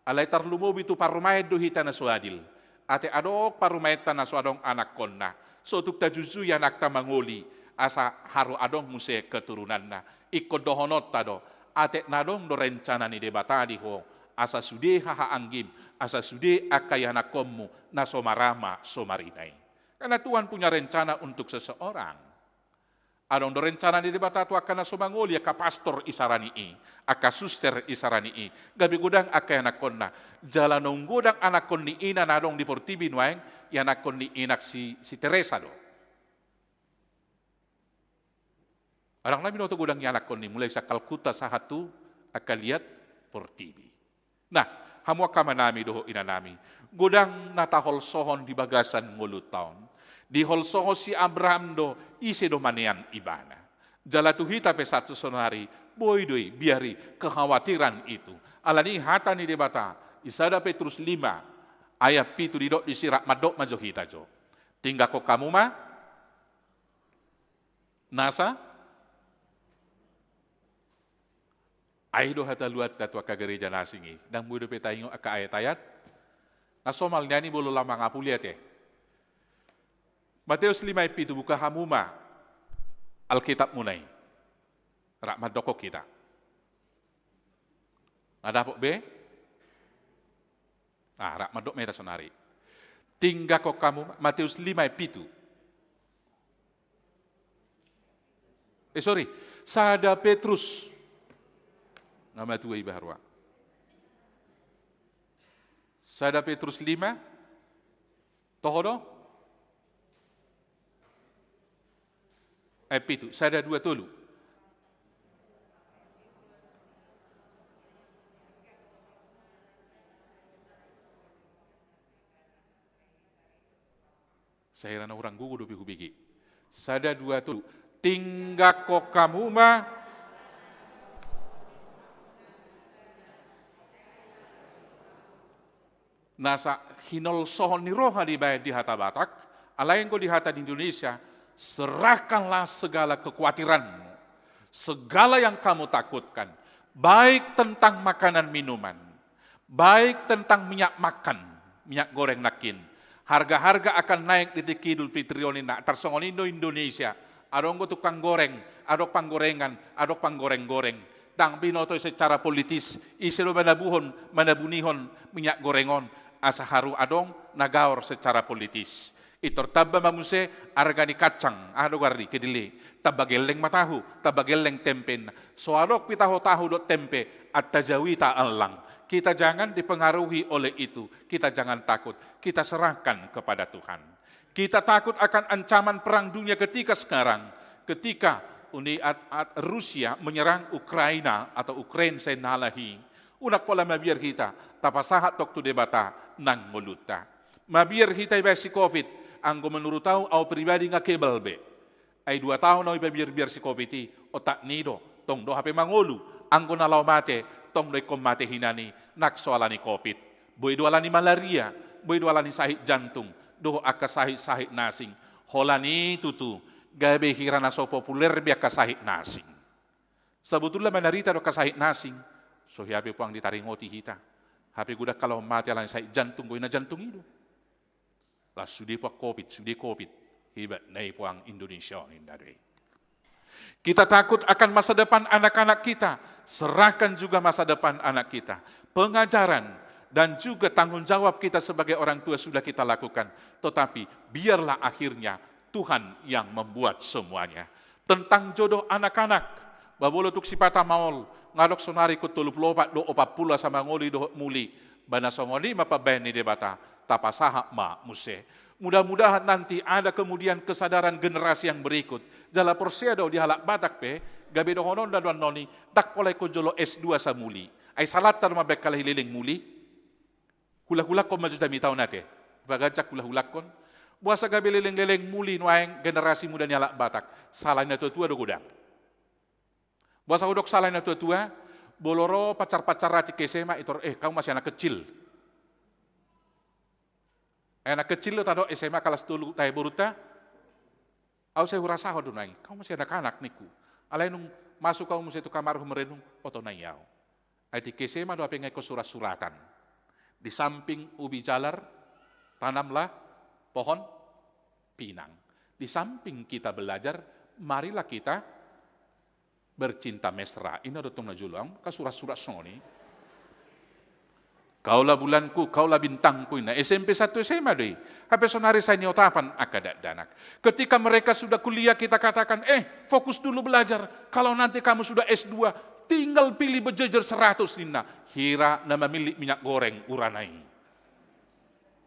Alai tarlumobi tu parumaen do hita na so adil. Atik adong parumaenta na so adong anakkonna. So tung tajujui anakta mangoli. Asa haru adong muse keturunanna. Ingkon dohononta do. Atik na adong do rencana ni Debata di ho. Asa sude hahaanggim, asa sude angka ianakkonmu na so marama so marina i. Karena Tuhan punya rencana untuk seseorang. Adong do rencana ni Debata tu angka na so mangoli, angka pastor isarani i, angka suster isarani i, gabe godang angka ianakkonna. Jala naung godang anakkon ni ina na adong di portibi nuaeng, ianakkon ni ina si, si Teresa do. Adong na binoto godang ianakkon ni, mulai sian Kalkuta sahat tu angka liat portibi. Nah, hamu angka amanami dohot inanami, godang na taholsohon di bagasan ngolunta on. Diholsohon si Abraham do ise do manean ibana. Jala tu hita pe sahat tu sonari, boi do i, biar i, kekhawatiran itu. Alani i hata ni Debata, di sada Petrus lima, ayat pitu didok disi, rap mandok ma jo hita jo. Tinggalhon hamu ma nasa Ai do hataluanta tu angka gareja na asing i. Ndang boi dope taingot angka ayat-ayat. Na somal nian i molo lam mangapuli ate. Mateus lima ayat pitu, buka hamu ma Alkitabmuna i. Rap mandok hita. Nga dapot be? Ah, rap mandok ma hita sonari. Tinggakkon hamu, Mateus lima ayat pitu. Eh, sorry, sada Petrus. Nga matua iba haroa. Sada Petrus lima. Toho do? Eh, pitu, sada, dua, tolu. Sahira na hurang gogo dope hubege. Sada, dua, tolu. Tinggakkon hamu ma. Nasa hinolsohon ni roha dibaen di hata Batak, alai anggo di hata di Indonesia, serahkanlah segala kekhawatiranmu, segala yang kamu takutkan, baik tentang makanan minuman, baik tentang minyak makan, minyak goreng nangkin. Harga-harga akan naik di tingki Idul Fitri on, ninna. Tarsongon i do Indonesia. Adong do tukang goreng, adong panggorengan, adong panggoreng-goreng. Ndang binoto i secara politis, ise do manabuhon, manabunihon minyak goreng on, asa haru adong na gaor secara politis. Pintor tamba ma muse arga ni kacang, aha do goarna, kedelai. Tamba gelleng ma tahu, tamba gelleng tempe, ninna. So adong pe tahu-tahu dohot tempe, antajau hita allang. Kita jangan dipengaruhi oleh itu, kita jangan takut, kita serahkan kepada Tuhan. Kita takut akan ancaman perang dunia ketiga sekarang, ketika Uni at, at, Rusia menyerang Ukraina atau Ukraine, sai na lahi. Unang pola mabiar hita tapasahat tong tu Debata nang ngolunta. Mabiar hita ibaen si covid, anggo menurut au, au pribadi nga kebal be. Ai dua taon au ipabiar-biar si covid i, otak ni do, tong do hape mangolu, anggo na laho mate, tong do ingkon mate hinan i, nang so alani covid. Boi do alani malaria, boi do alani sahit jantung, dohot angka sahit-sahit na asing. Holan i tutu, gabe hira na so populer be angka sahit na asing. Sabotulna manarita do angka sahit na asing, so hea pe puang ditaringoti hita. Hape godang halak mate alani sahit jantung, goi na jantung i do. Las sude puang covid, sude covid. Hebat na i puang Indonesia on, inda do i. Kita takut akan masa depan anak-anak kita, serahkan juga masa depan anak kita. Pengajaran dan juga tanggung jawab kita sebagai orang tua sudah kita lakukan. Tetapi biarlah akhirnya Tuhan yang membuat semuanya. Tentang jodoh anak-anak, ba molo tung sipata maol, nga dok sonari ingkon tolu pulu opat do, opat pulu asa mangoli dohot muli. Ba na songon i ma pambaen ni Debata, tapasahat ma muse. Mudah-mudahan nanti ada kemudian kesadaran generasi yang berikut. Jala porsea do di halak Batak pe, gabe dohononna do annon i, ndang pola ingkon jolo S dua asa muli. Ai salanta do mambaen halak i leleng muli. Hulahulangkon ma jo jamita on ate. Paganjang hulahulangkon. Boasa gabe leleng-leleng muli nuaeng generasi muda ni halak Batak? Sala ni natuatua do godang. Boasa hudok sala ni natuatua? Molo ro pacar-pacar na tingki S M A, pintor, "Eh, kau masih anak kecil." Eh, anak kecil do tadok S M A kelas tolu, tahe borunta. Au sai hurasahon do nuaeng i, "Kau masih anak-anak," ningku. Alai nunga masuk au muse tu kamar, humerenung, "Oto na i au." Ai tingki S M A do hape nga ingkon surat-suratan. Di samping ubi jalar, tanamlah pohon pinang. Di samping kita belajar, marilah kita bercinta mesra. I do tong na jolo, angka surat-surat songon i. "Kaulah bulanku, kaulah bintangku," ninna. S M P satu S M A do i. Hape sonari sai niotapan angka dakdanak. Ketika mereka sudah kuliah, kita katakan, "Eh, fokus dulu belajar. Kalau nanti kamu sudah S dua, tinggal pilih berjejer seratus," ninna. Hira na mamillit minyak goreng urana i.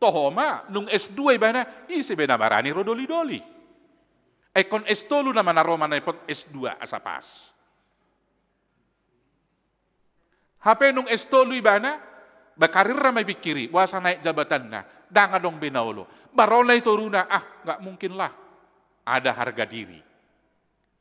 Toho ma, nung S dua ibana, ise be na barani ro doli-doli. Ingkon S tolu nama na ro manepot S dua asa pas. Hape nung S tolu ibana, ba karirna ma ipingkiri, boasa naek jabatanna, ndang adong be na olo. Ba ro na i toruna, ah, nggak mungkin lah. Ada harga diri.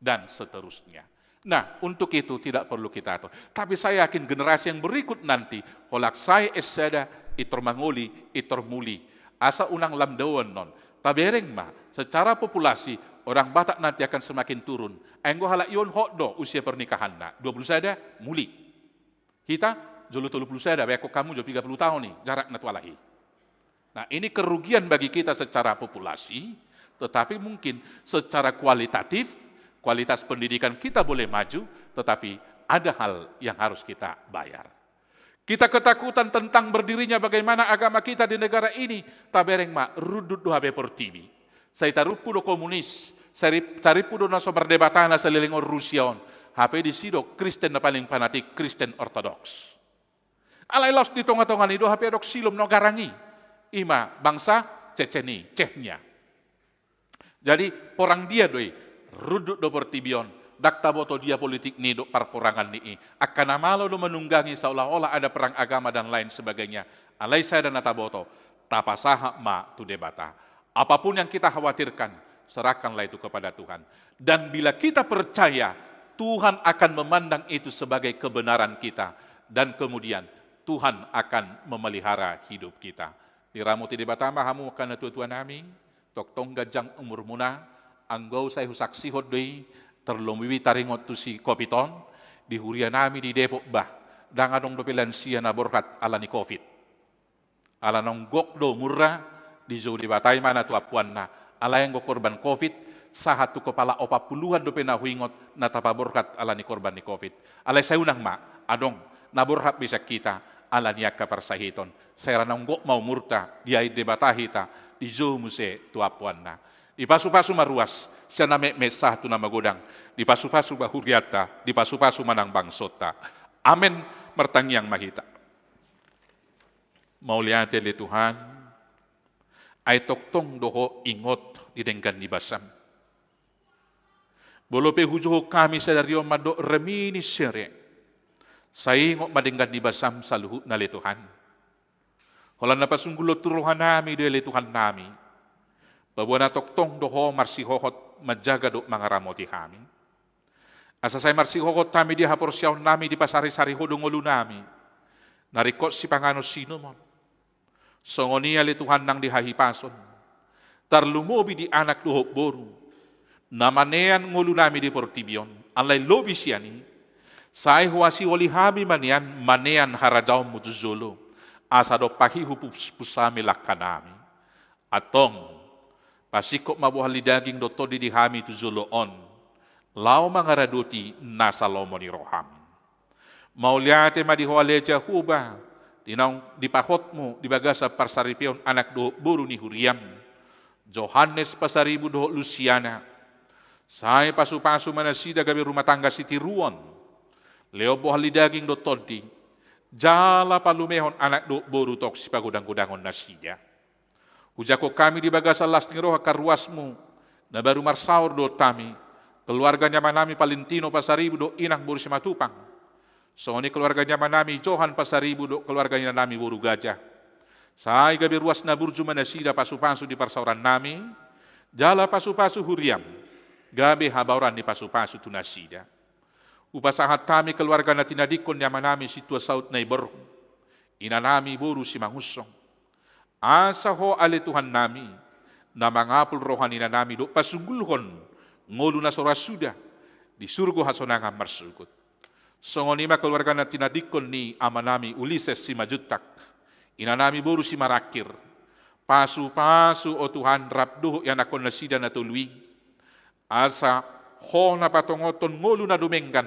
Dan seterusnya. Nah, untuk itu tidak perlu kita atur. Tapi saya yakin generasi yang berikut nanti, holan sai S sada, pintor mangoli, pintor muli. Asa unang lam dao annon. Tabereng ma, secara populasi, orang Batak nanti akan semakin turun. Ai anggo halak i on hot do usia pernikahanna. Dua pulu sada, muli. Hita jolo tolu pulu sada, baen hamu jo piga pulu taon i jarakna tu halak i. Nah, ini kerugian bagi kita secara populasi, tetapi mungkin secara kualitatif, kualitas pendidikan kita boleh maju, tetapi ada hal yang harus kita bayar. Kita ketakutan tentang berdirinya bagaimana agama kita di negara ini, tabereng ma, rundut do hape portibi. Sai tarumpu do komunis, sai ri-, tarumpu do na so mardebata na saleleng on, Rusia on. Hape disi do Kristen na paling fanatik, Kristen Ortodoks. Alai laos di tonga-tonga ni i do hape adong silom na garang i. I ma bangsa Cecen i, Chechnya. Jadi, porang dia do i, rundut do portibi on, ndang taboto dia politik ni i dohot parporangan ni i. Angka na malo do menunggangi seolah-olah ada perang agama dan lain sebagainya. Alai sada na taboto, tapasahat ma tu Debata. Apapun yang kita khawatirkan, serahkanlah itu kepada Tuhan. Dan bila kita percaya, Tuhan akan memandang itu sebagai kebenaran kita. Dan kemudian Tuhan akan memelihara hidup kita. Diramoti Debata ma hamu angka natua-tua nami, tongtong ganjang umurmuna, anggo au sai husaksihon do i, tarlumobi taringot tu si covid on, di huria nami di Depok bah, ndang adong dope lansia na borhat ala ni covid. Ala naung gok do umurna, dijou Debata i ma na tu ampuanna. Alai anggo korban covid, sahat tu kopala opat puluhan dope na huingot na tapaborhat ala ni korban ni covid. Alai sai unang ma, adong na borhat be sian hita, ala ni angka parsahiton. Sai ra naung gok ma umurta, diain Debata hita, dijou muse tu ampuanna. Dipasu-pasu ma ruas, sian na metmet sahat tu na magodang, dipasu-pasu ma hurianta, dipasu-pasu ma nang bangsonta. Amen, martangiang ma hita. Mauliate ale Tuhan, ai tongtong do Ho ingot di denggan ni basam. Molo pe hujou hami sadari on mandok Reminiscere, sai ingot ma denggan ni basam saluhutna ale Tuhan. Holan na pasunggulhon tu roha nami do i ale Tuhan nami. Paboa na tongtong do Ho marsihohot manjaga dohot mangaramoti hami. Asa sai marsihohot hami di haporseaon nami, dipasari-sari Ho do ngolu nami. Na ringkot sipanganon sinumon. Songon i ale Tuhan nang di hahipason. Tarlumobi di anak dohot boru. Na manean ngolu nami di portibi on. Alai lobi sian i. Sai huasioli hami ma nian manean harajaonmu tu jolo. Asa dompak i hupuspus hami langka nami. Antong, pasingkop ma bohal ni daging dohot tondi di hami tu jolo on, laho mangaradoti nasa lomo ni roham. Mauliate ma di Ho ale Jahowa, di naung dipahotmu di bagasan parsaripeon anak dohot boru ni huriam, Johannes Pasaribu dohot Lusiana. Sai pasu-pasu ma nasida gabe rumah tangga sitiruon. Lehon bohal ni daging dohot tondi. Jala palumehon anak dohot boru tong sipagodang-godangon nasida. Hujangkon hami di bagasan las ni roha angka ruasmu, na baru marsaor dohot hami, keluarga ni amanami Valentino Pasaribu dohot inang boru Simatupang. Songon i keluarga ni amanami Johan Pasaribu dohot keluarga ni inanami boru Gajah. Sai gabe ruas na burju ma nasida pasu-pasu di parsaorannami, jala pasu-pasu huriam, gabe habaoran ni pasu-pasu tu nasida. Hupasahat hami keluarga na tinadingkon ni amanami Sintua Saut Naiborhu, inanami boru Simangunsong. Asa Ho ale Tuhannami, na mangapul roha ni inanami dohot pasunggulhon ngolu na so ra suda di surgo hasonangan marsogot. Songon i ma keluarga na tinadingkon ni amanami Ulises Simanjuntak, inanami boru Simarangkir. Pasu-pasu, o Tuhan, rap dohot ianakkon nasida na tolu i. Asa Ho na patongothon ngolu na dumenggan,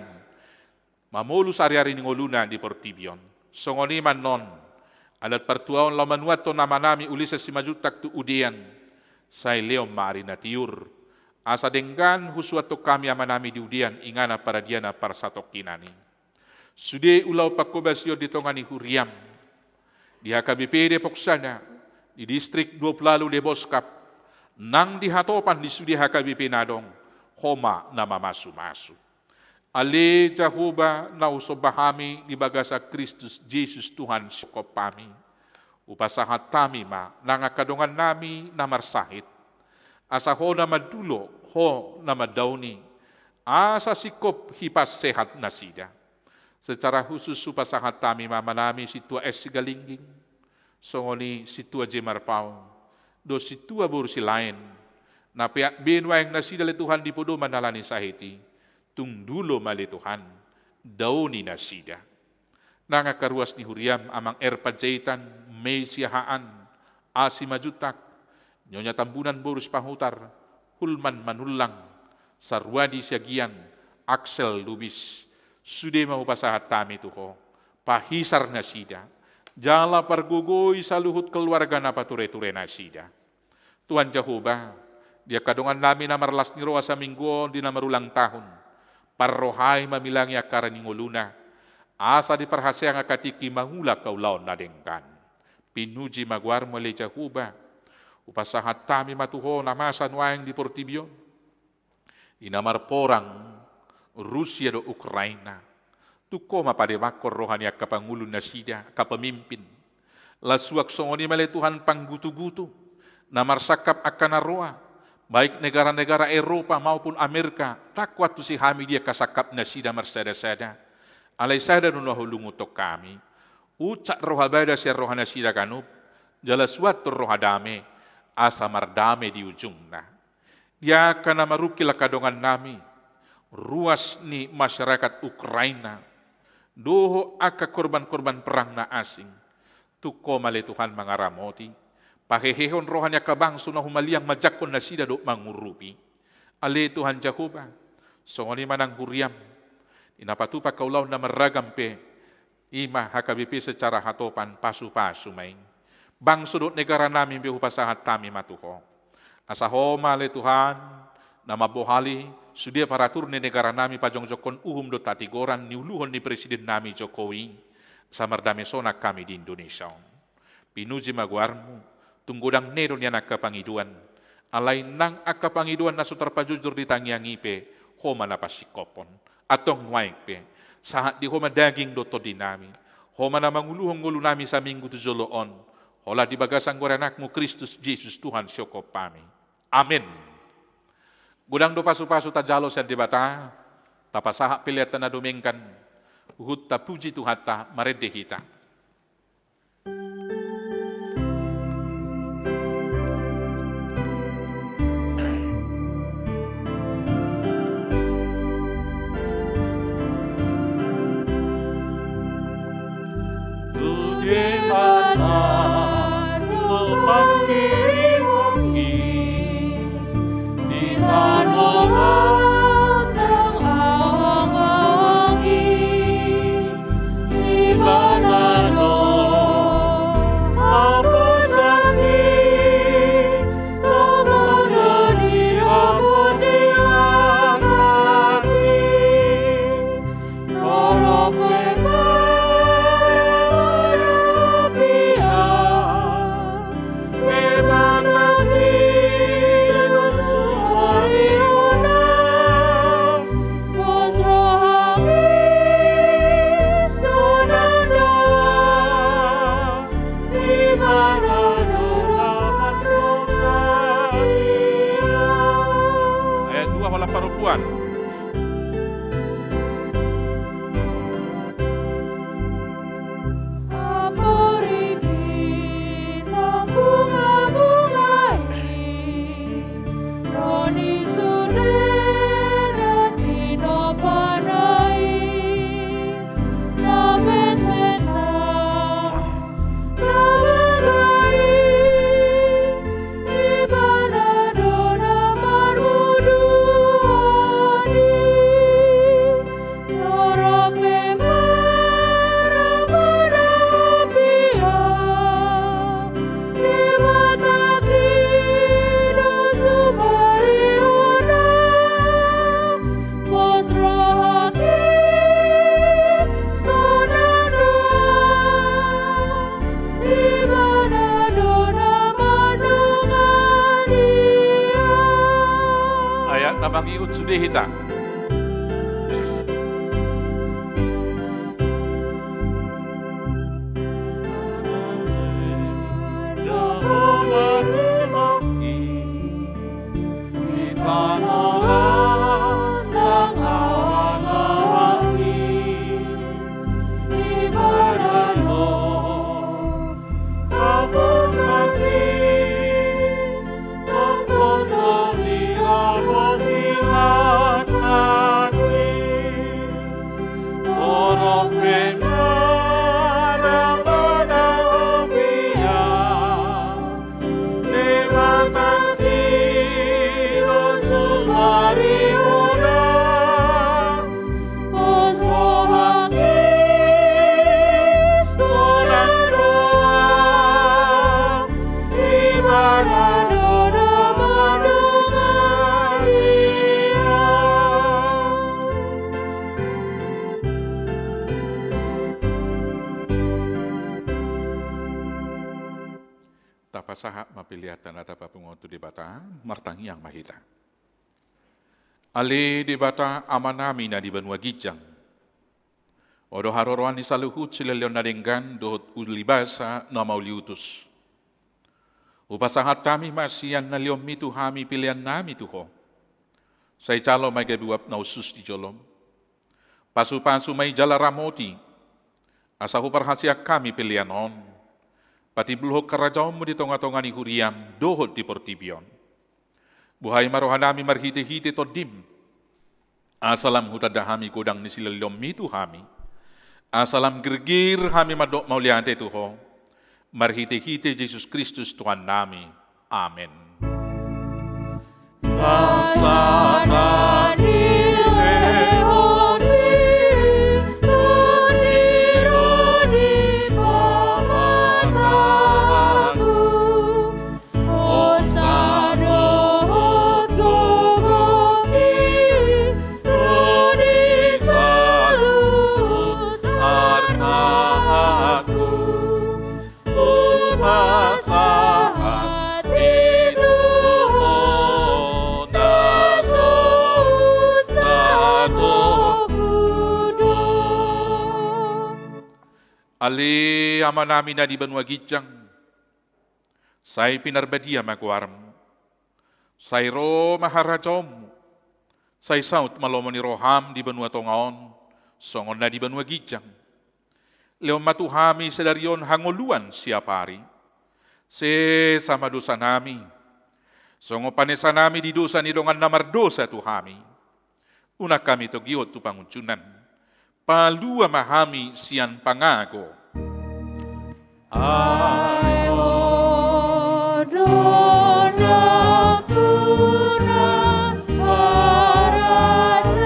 mamolus ari-ari ni ngoluna di portibi on. Songon i ma annon, adat partuaon laho manuathon amanami Ulises Simanjuntak tu udean, sai lehon ma ari na tiur. Asa denggan husuanhon hami amanami di udean, inganan paradianan parsatongkinan i. Sude ulaon panghobasion di tonga ni huriam, di H K B P Depok Sada, di distrik dua pulu ualu Deboskap, nang di hatopan di sude H K B P na adong, Ho ma na mamasu-masu. Ale Jahowa na husomba hami di bagasan Kristus Jesus Tuhan singkophami. Hupasahat hami ma nang angka dongannami na marsahit. Asa Ho na mandulo, Ho na mandaoni. Asa singkop hipas sehat nasida. Secara khusus hupasahat hami ma amanami Sintua S Sigalingging. Songon i Sintua J Marpaung. Dohot Sintua boru Silaen. Na peak be nuaeng nasida ale Tuhan di podoman ala ni sahit i. Tung dulo ma ale Tuhan. Daoni nasida. Nang angka ruas ni huriam, Amang R. Panjaitan, Mei Siahaan, A. Simanjuntak, Nyonya Tambunan boru Sipahutar, Hulman Manullang, Saruadi Siagian, Axel Lubis, sude ma hupasahat hami tu Ho, pahisar nasida, jala pargogoi saluhut keluarga na pature-ture nasida. Tuhan Jahowa, di angka dongannami na marlas ni roha saminggu on di na marulang tahun, parrohai ma milangi angka ari ni ngoluna, asa diparhaseang angka tingki mangula angka ulaon na denggan. Pinuji ma goarmu ale Jahowa. Hupasahat hami ma tu Ho na masa nuaeng di portibi on, di na marporang Rusia dohot Ukraina. Tung Ho ma padebakkon roha ni angka pangulu nasida, angka pemimpin. Laos suang songon i ma ale Tuhan panggutu-gutu na marsangkap angka na roa, baik negara-negara Eropa maupun Amerika, ndang huantusi hami di angka sangkap nasida marsada-sada. Alai sada do na hulunguthon hami. Uncak roha bada sian roha nasida ganup, jala suanhon roha dame, asa mardame di ujungna. Di angka na marungkil angka dongannami, ruas ni masyarakat Ukraina, dohot angka korban-korban perang na asing, tung Ho ma ale Tuhan mangaramoti, pahehehon roha ni angka bangso na humaliang manjangkon nasida dohot mangurupi. Ale Tuhan Jahowa, songon i ma nang huriam, di na patupa angka ulaon na marragam pe, i ma H K B P secara hatopan pasu-pasu ma i. Bangso dohot negaranami pe hupasahat hami ma tu Ho. Asa Ho ma ale Tuhan, na mambohali sude aparatur ni negaranami pajongjongkon uhum dohot hatigoran niuluhon ni presidennami Jokowi, asa mardame sonang hami di Indonesia on. Pinuji ma goarmu, tung godang nai do nian angka pangidoan. Alai nang angka pangidoan na so tarpajojor di tangiang i pe, Ho ma na pasingkophon. Antong nuaeng pe, sahat di Ho ma daging dohot tondinami. Ho ma na manguluhon ngolunami saminggu tu jolo on. Holan di bagasan goar ni Anakmu Kristus Jesus Tuhan sihompa nami. Amen. Godang do pasu-pasu tajalo sian Debata, tapasahat pelean ta na dumenggan, huhut tapuji Tuhanta, marende hita. Tu Debata do pangkirimon i, di tano an nang awang-awang i, Ibana do haposan i, tongon do di hamu di langit i. Torop pe marmanapi au, Debata i do sumariona, pos rohangki sonang do, Ibana do lahat rohangki. Ayat dua, holan parompuan. Amor i, na bunga-bunga i, ro ni sude na tinopa na i, na metmet na, na bangga i, Ibana do na marmuduan i. Torop pe marmanapi au, Debata i do sumariona, pos rohangki sonang do, Ibana do na mandongani au. Ayat na mangihut sude hita. Pasahat ma peleanta na tapapungu on tu Debata, martangiang ma hita. Ale Debata Amanami na di banua ginjang, Ho do haroroan ni saluhut silehonlehon na denggan dohot ulibasa na mauliutus. Hupasahat hami ma sian na lehonMi tu hami peleannami tu Ho. Sai jalo ma i gabe uap na hushus di joloM. Pasupasu ma i jala ramoti, asa huparhaseang hami pelean on patimbulhon harajaonMu di tongatonga ni huriaM dohot di portibi on. Buhai ma rohanami marhitehite TondiM, asa lam hutanda hami godang ni silehonlehonMi tu hami, asa lam girgir hami mandok mauliate tu Ho, marhitehite Jesus Kristus Tuhannami. Amen. Ale Amanami na di banua ginjang, sai pinarbadia ma goarMu. Sai ro ma harajaonMu. Sai saut ma lomo ni rohaM di banua tonga on, songon na di banua ginjang. Lehon ma tu hami sadari on hangoluan siapari. Sesa ma dosanami, songon panesanami di dosa ni dongan na mardosa tu hami. Unang hami togihon tu pangunjunan. Palua ma hami sian pangago. Ai Ho do nampuna harajaon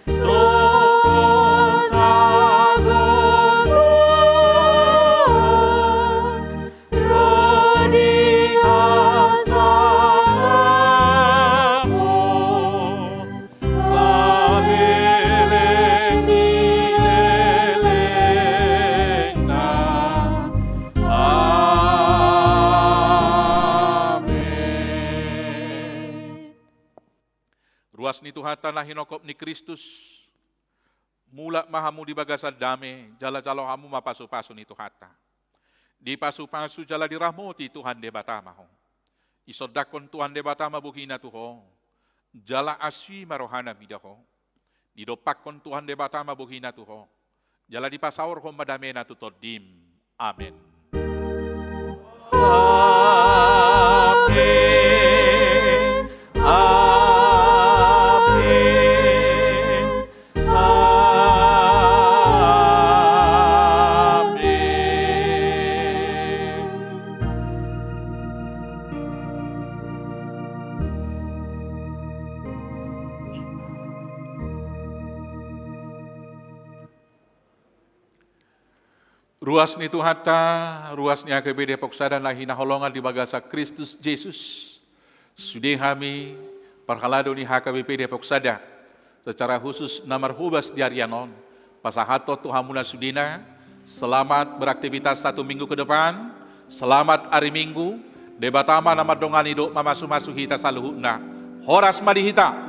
dohot hagogoon, ro di hasangapon saleleng ni lelengna. Amen. Ruas ni Tuhanta na hinophop ni Kristus, mulak ma hamu di bagasan dame, jala jalo hamu ma pasupasu ni Tuhanta. Dipasupasu jala diramoti Tuhan Debata ma ho. Isondangkon Tuhan Debata ma bohiNa tu ho, jala asi ma rohaNa mida ho. Didompakkon Tuhan Debata ma bohiNa tu ho, jala dipasaorhon ma dameNa tu tondim. Amen. Amen. Amen. Amen. Ruas ni Tuhanta, ruas ni H K B P Depok Sada na hinaholongan di bagasan Kristus Jesus. Sude hami parhalado ni H K B P Depok Sada, secara khusus na marhobas di arian on, pasahathon tu hamuna sudena, selamat beraktivitas satu minggu ke depan, selamat ari Minggu, Debata ma na mandongani dohot mamasumasu hita saluhutna. Horas ma di hita.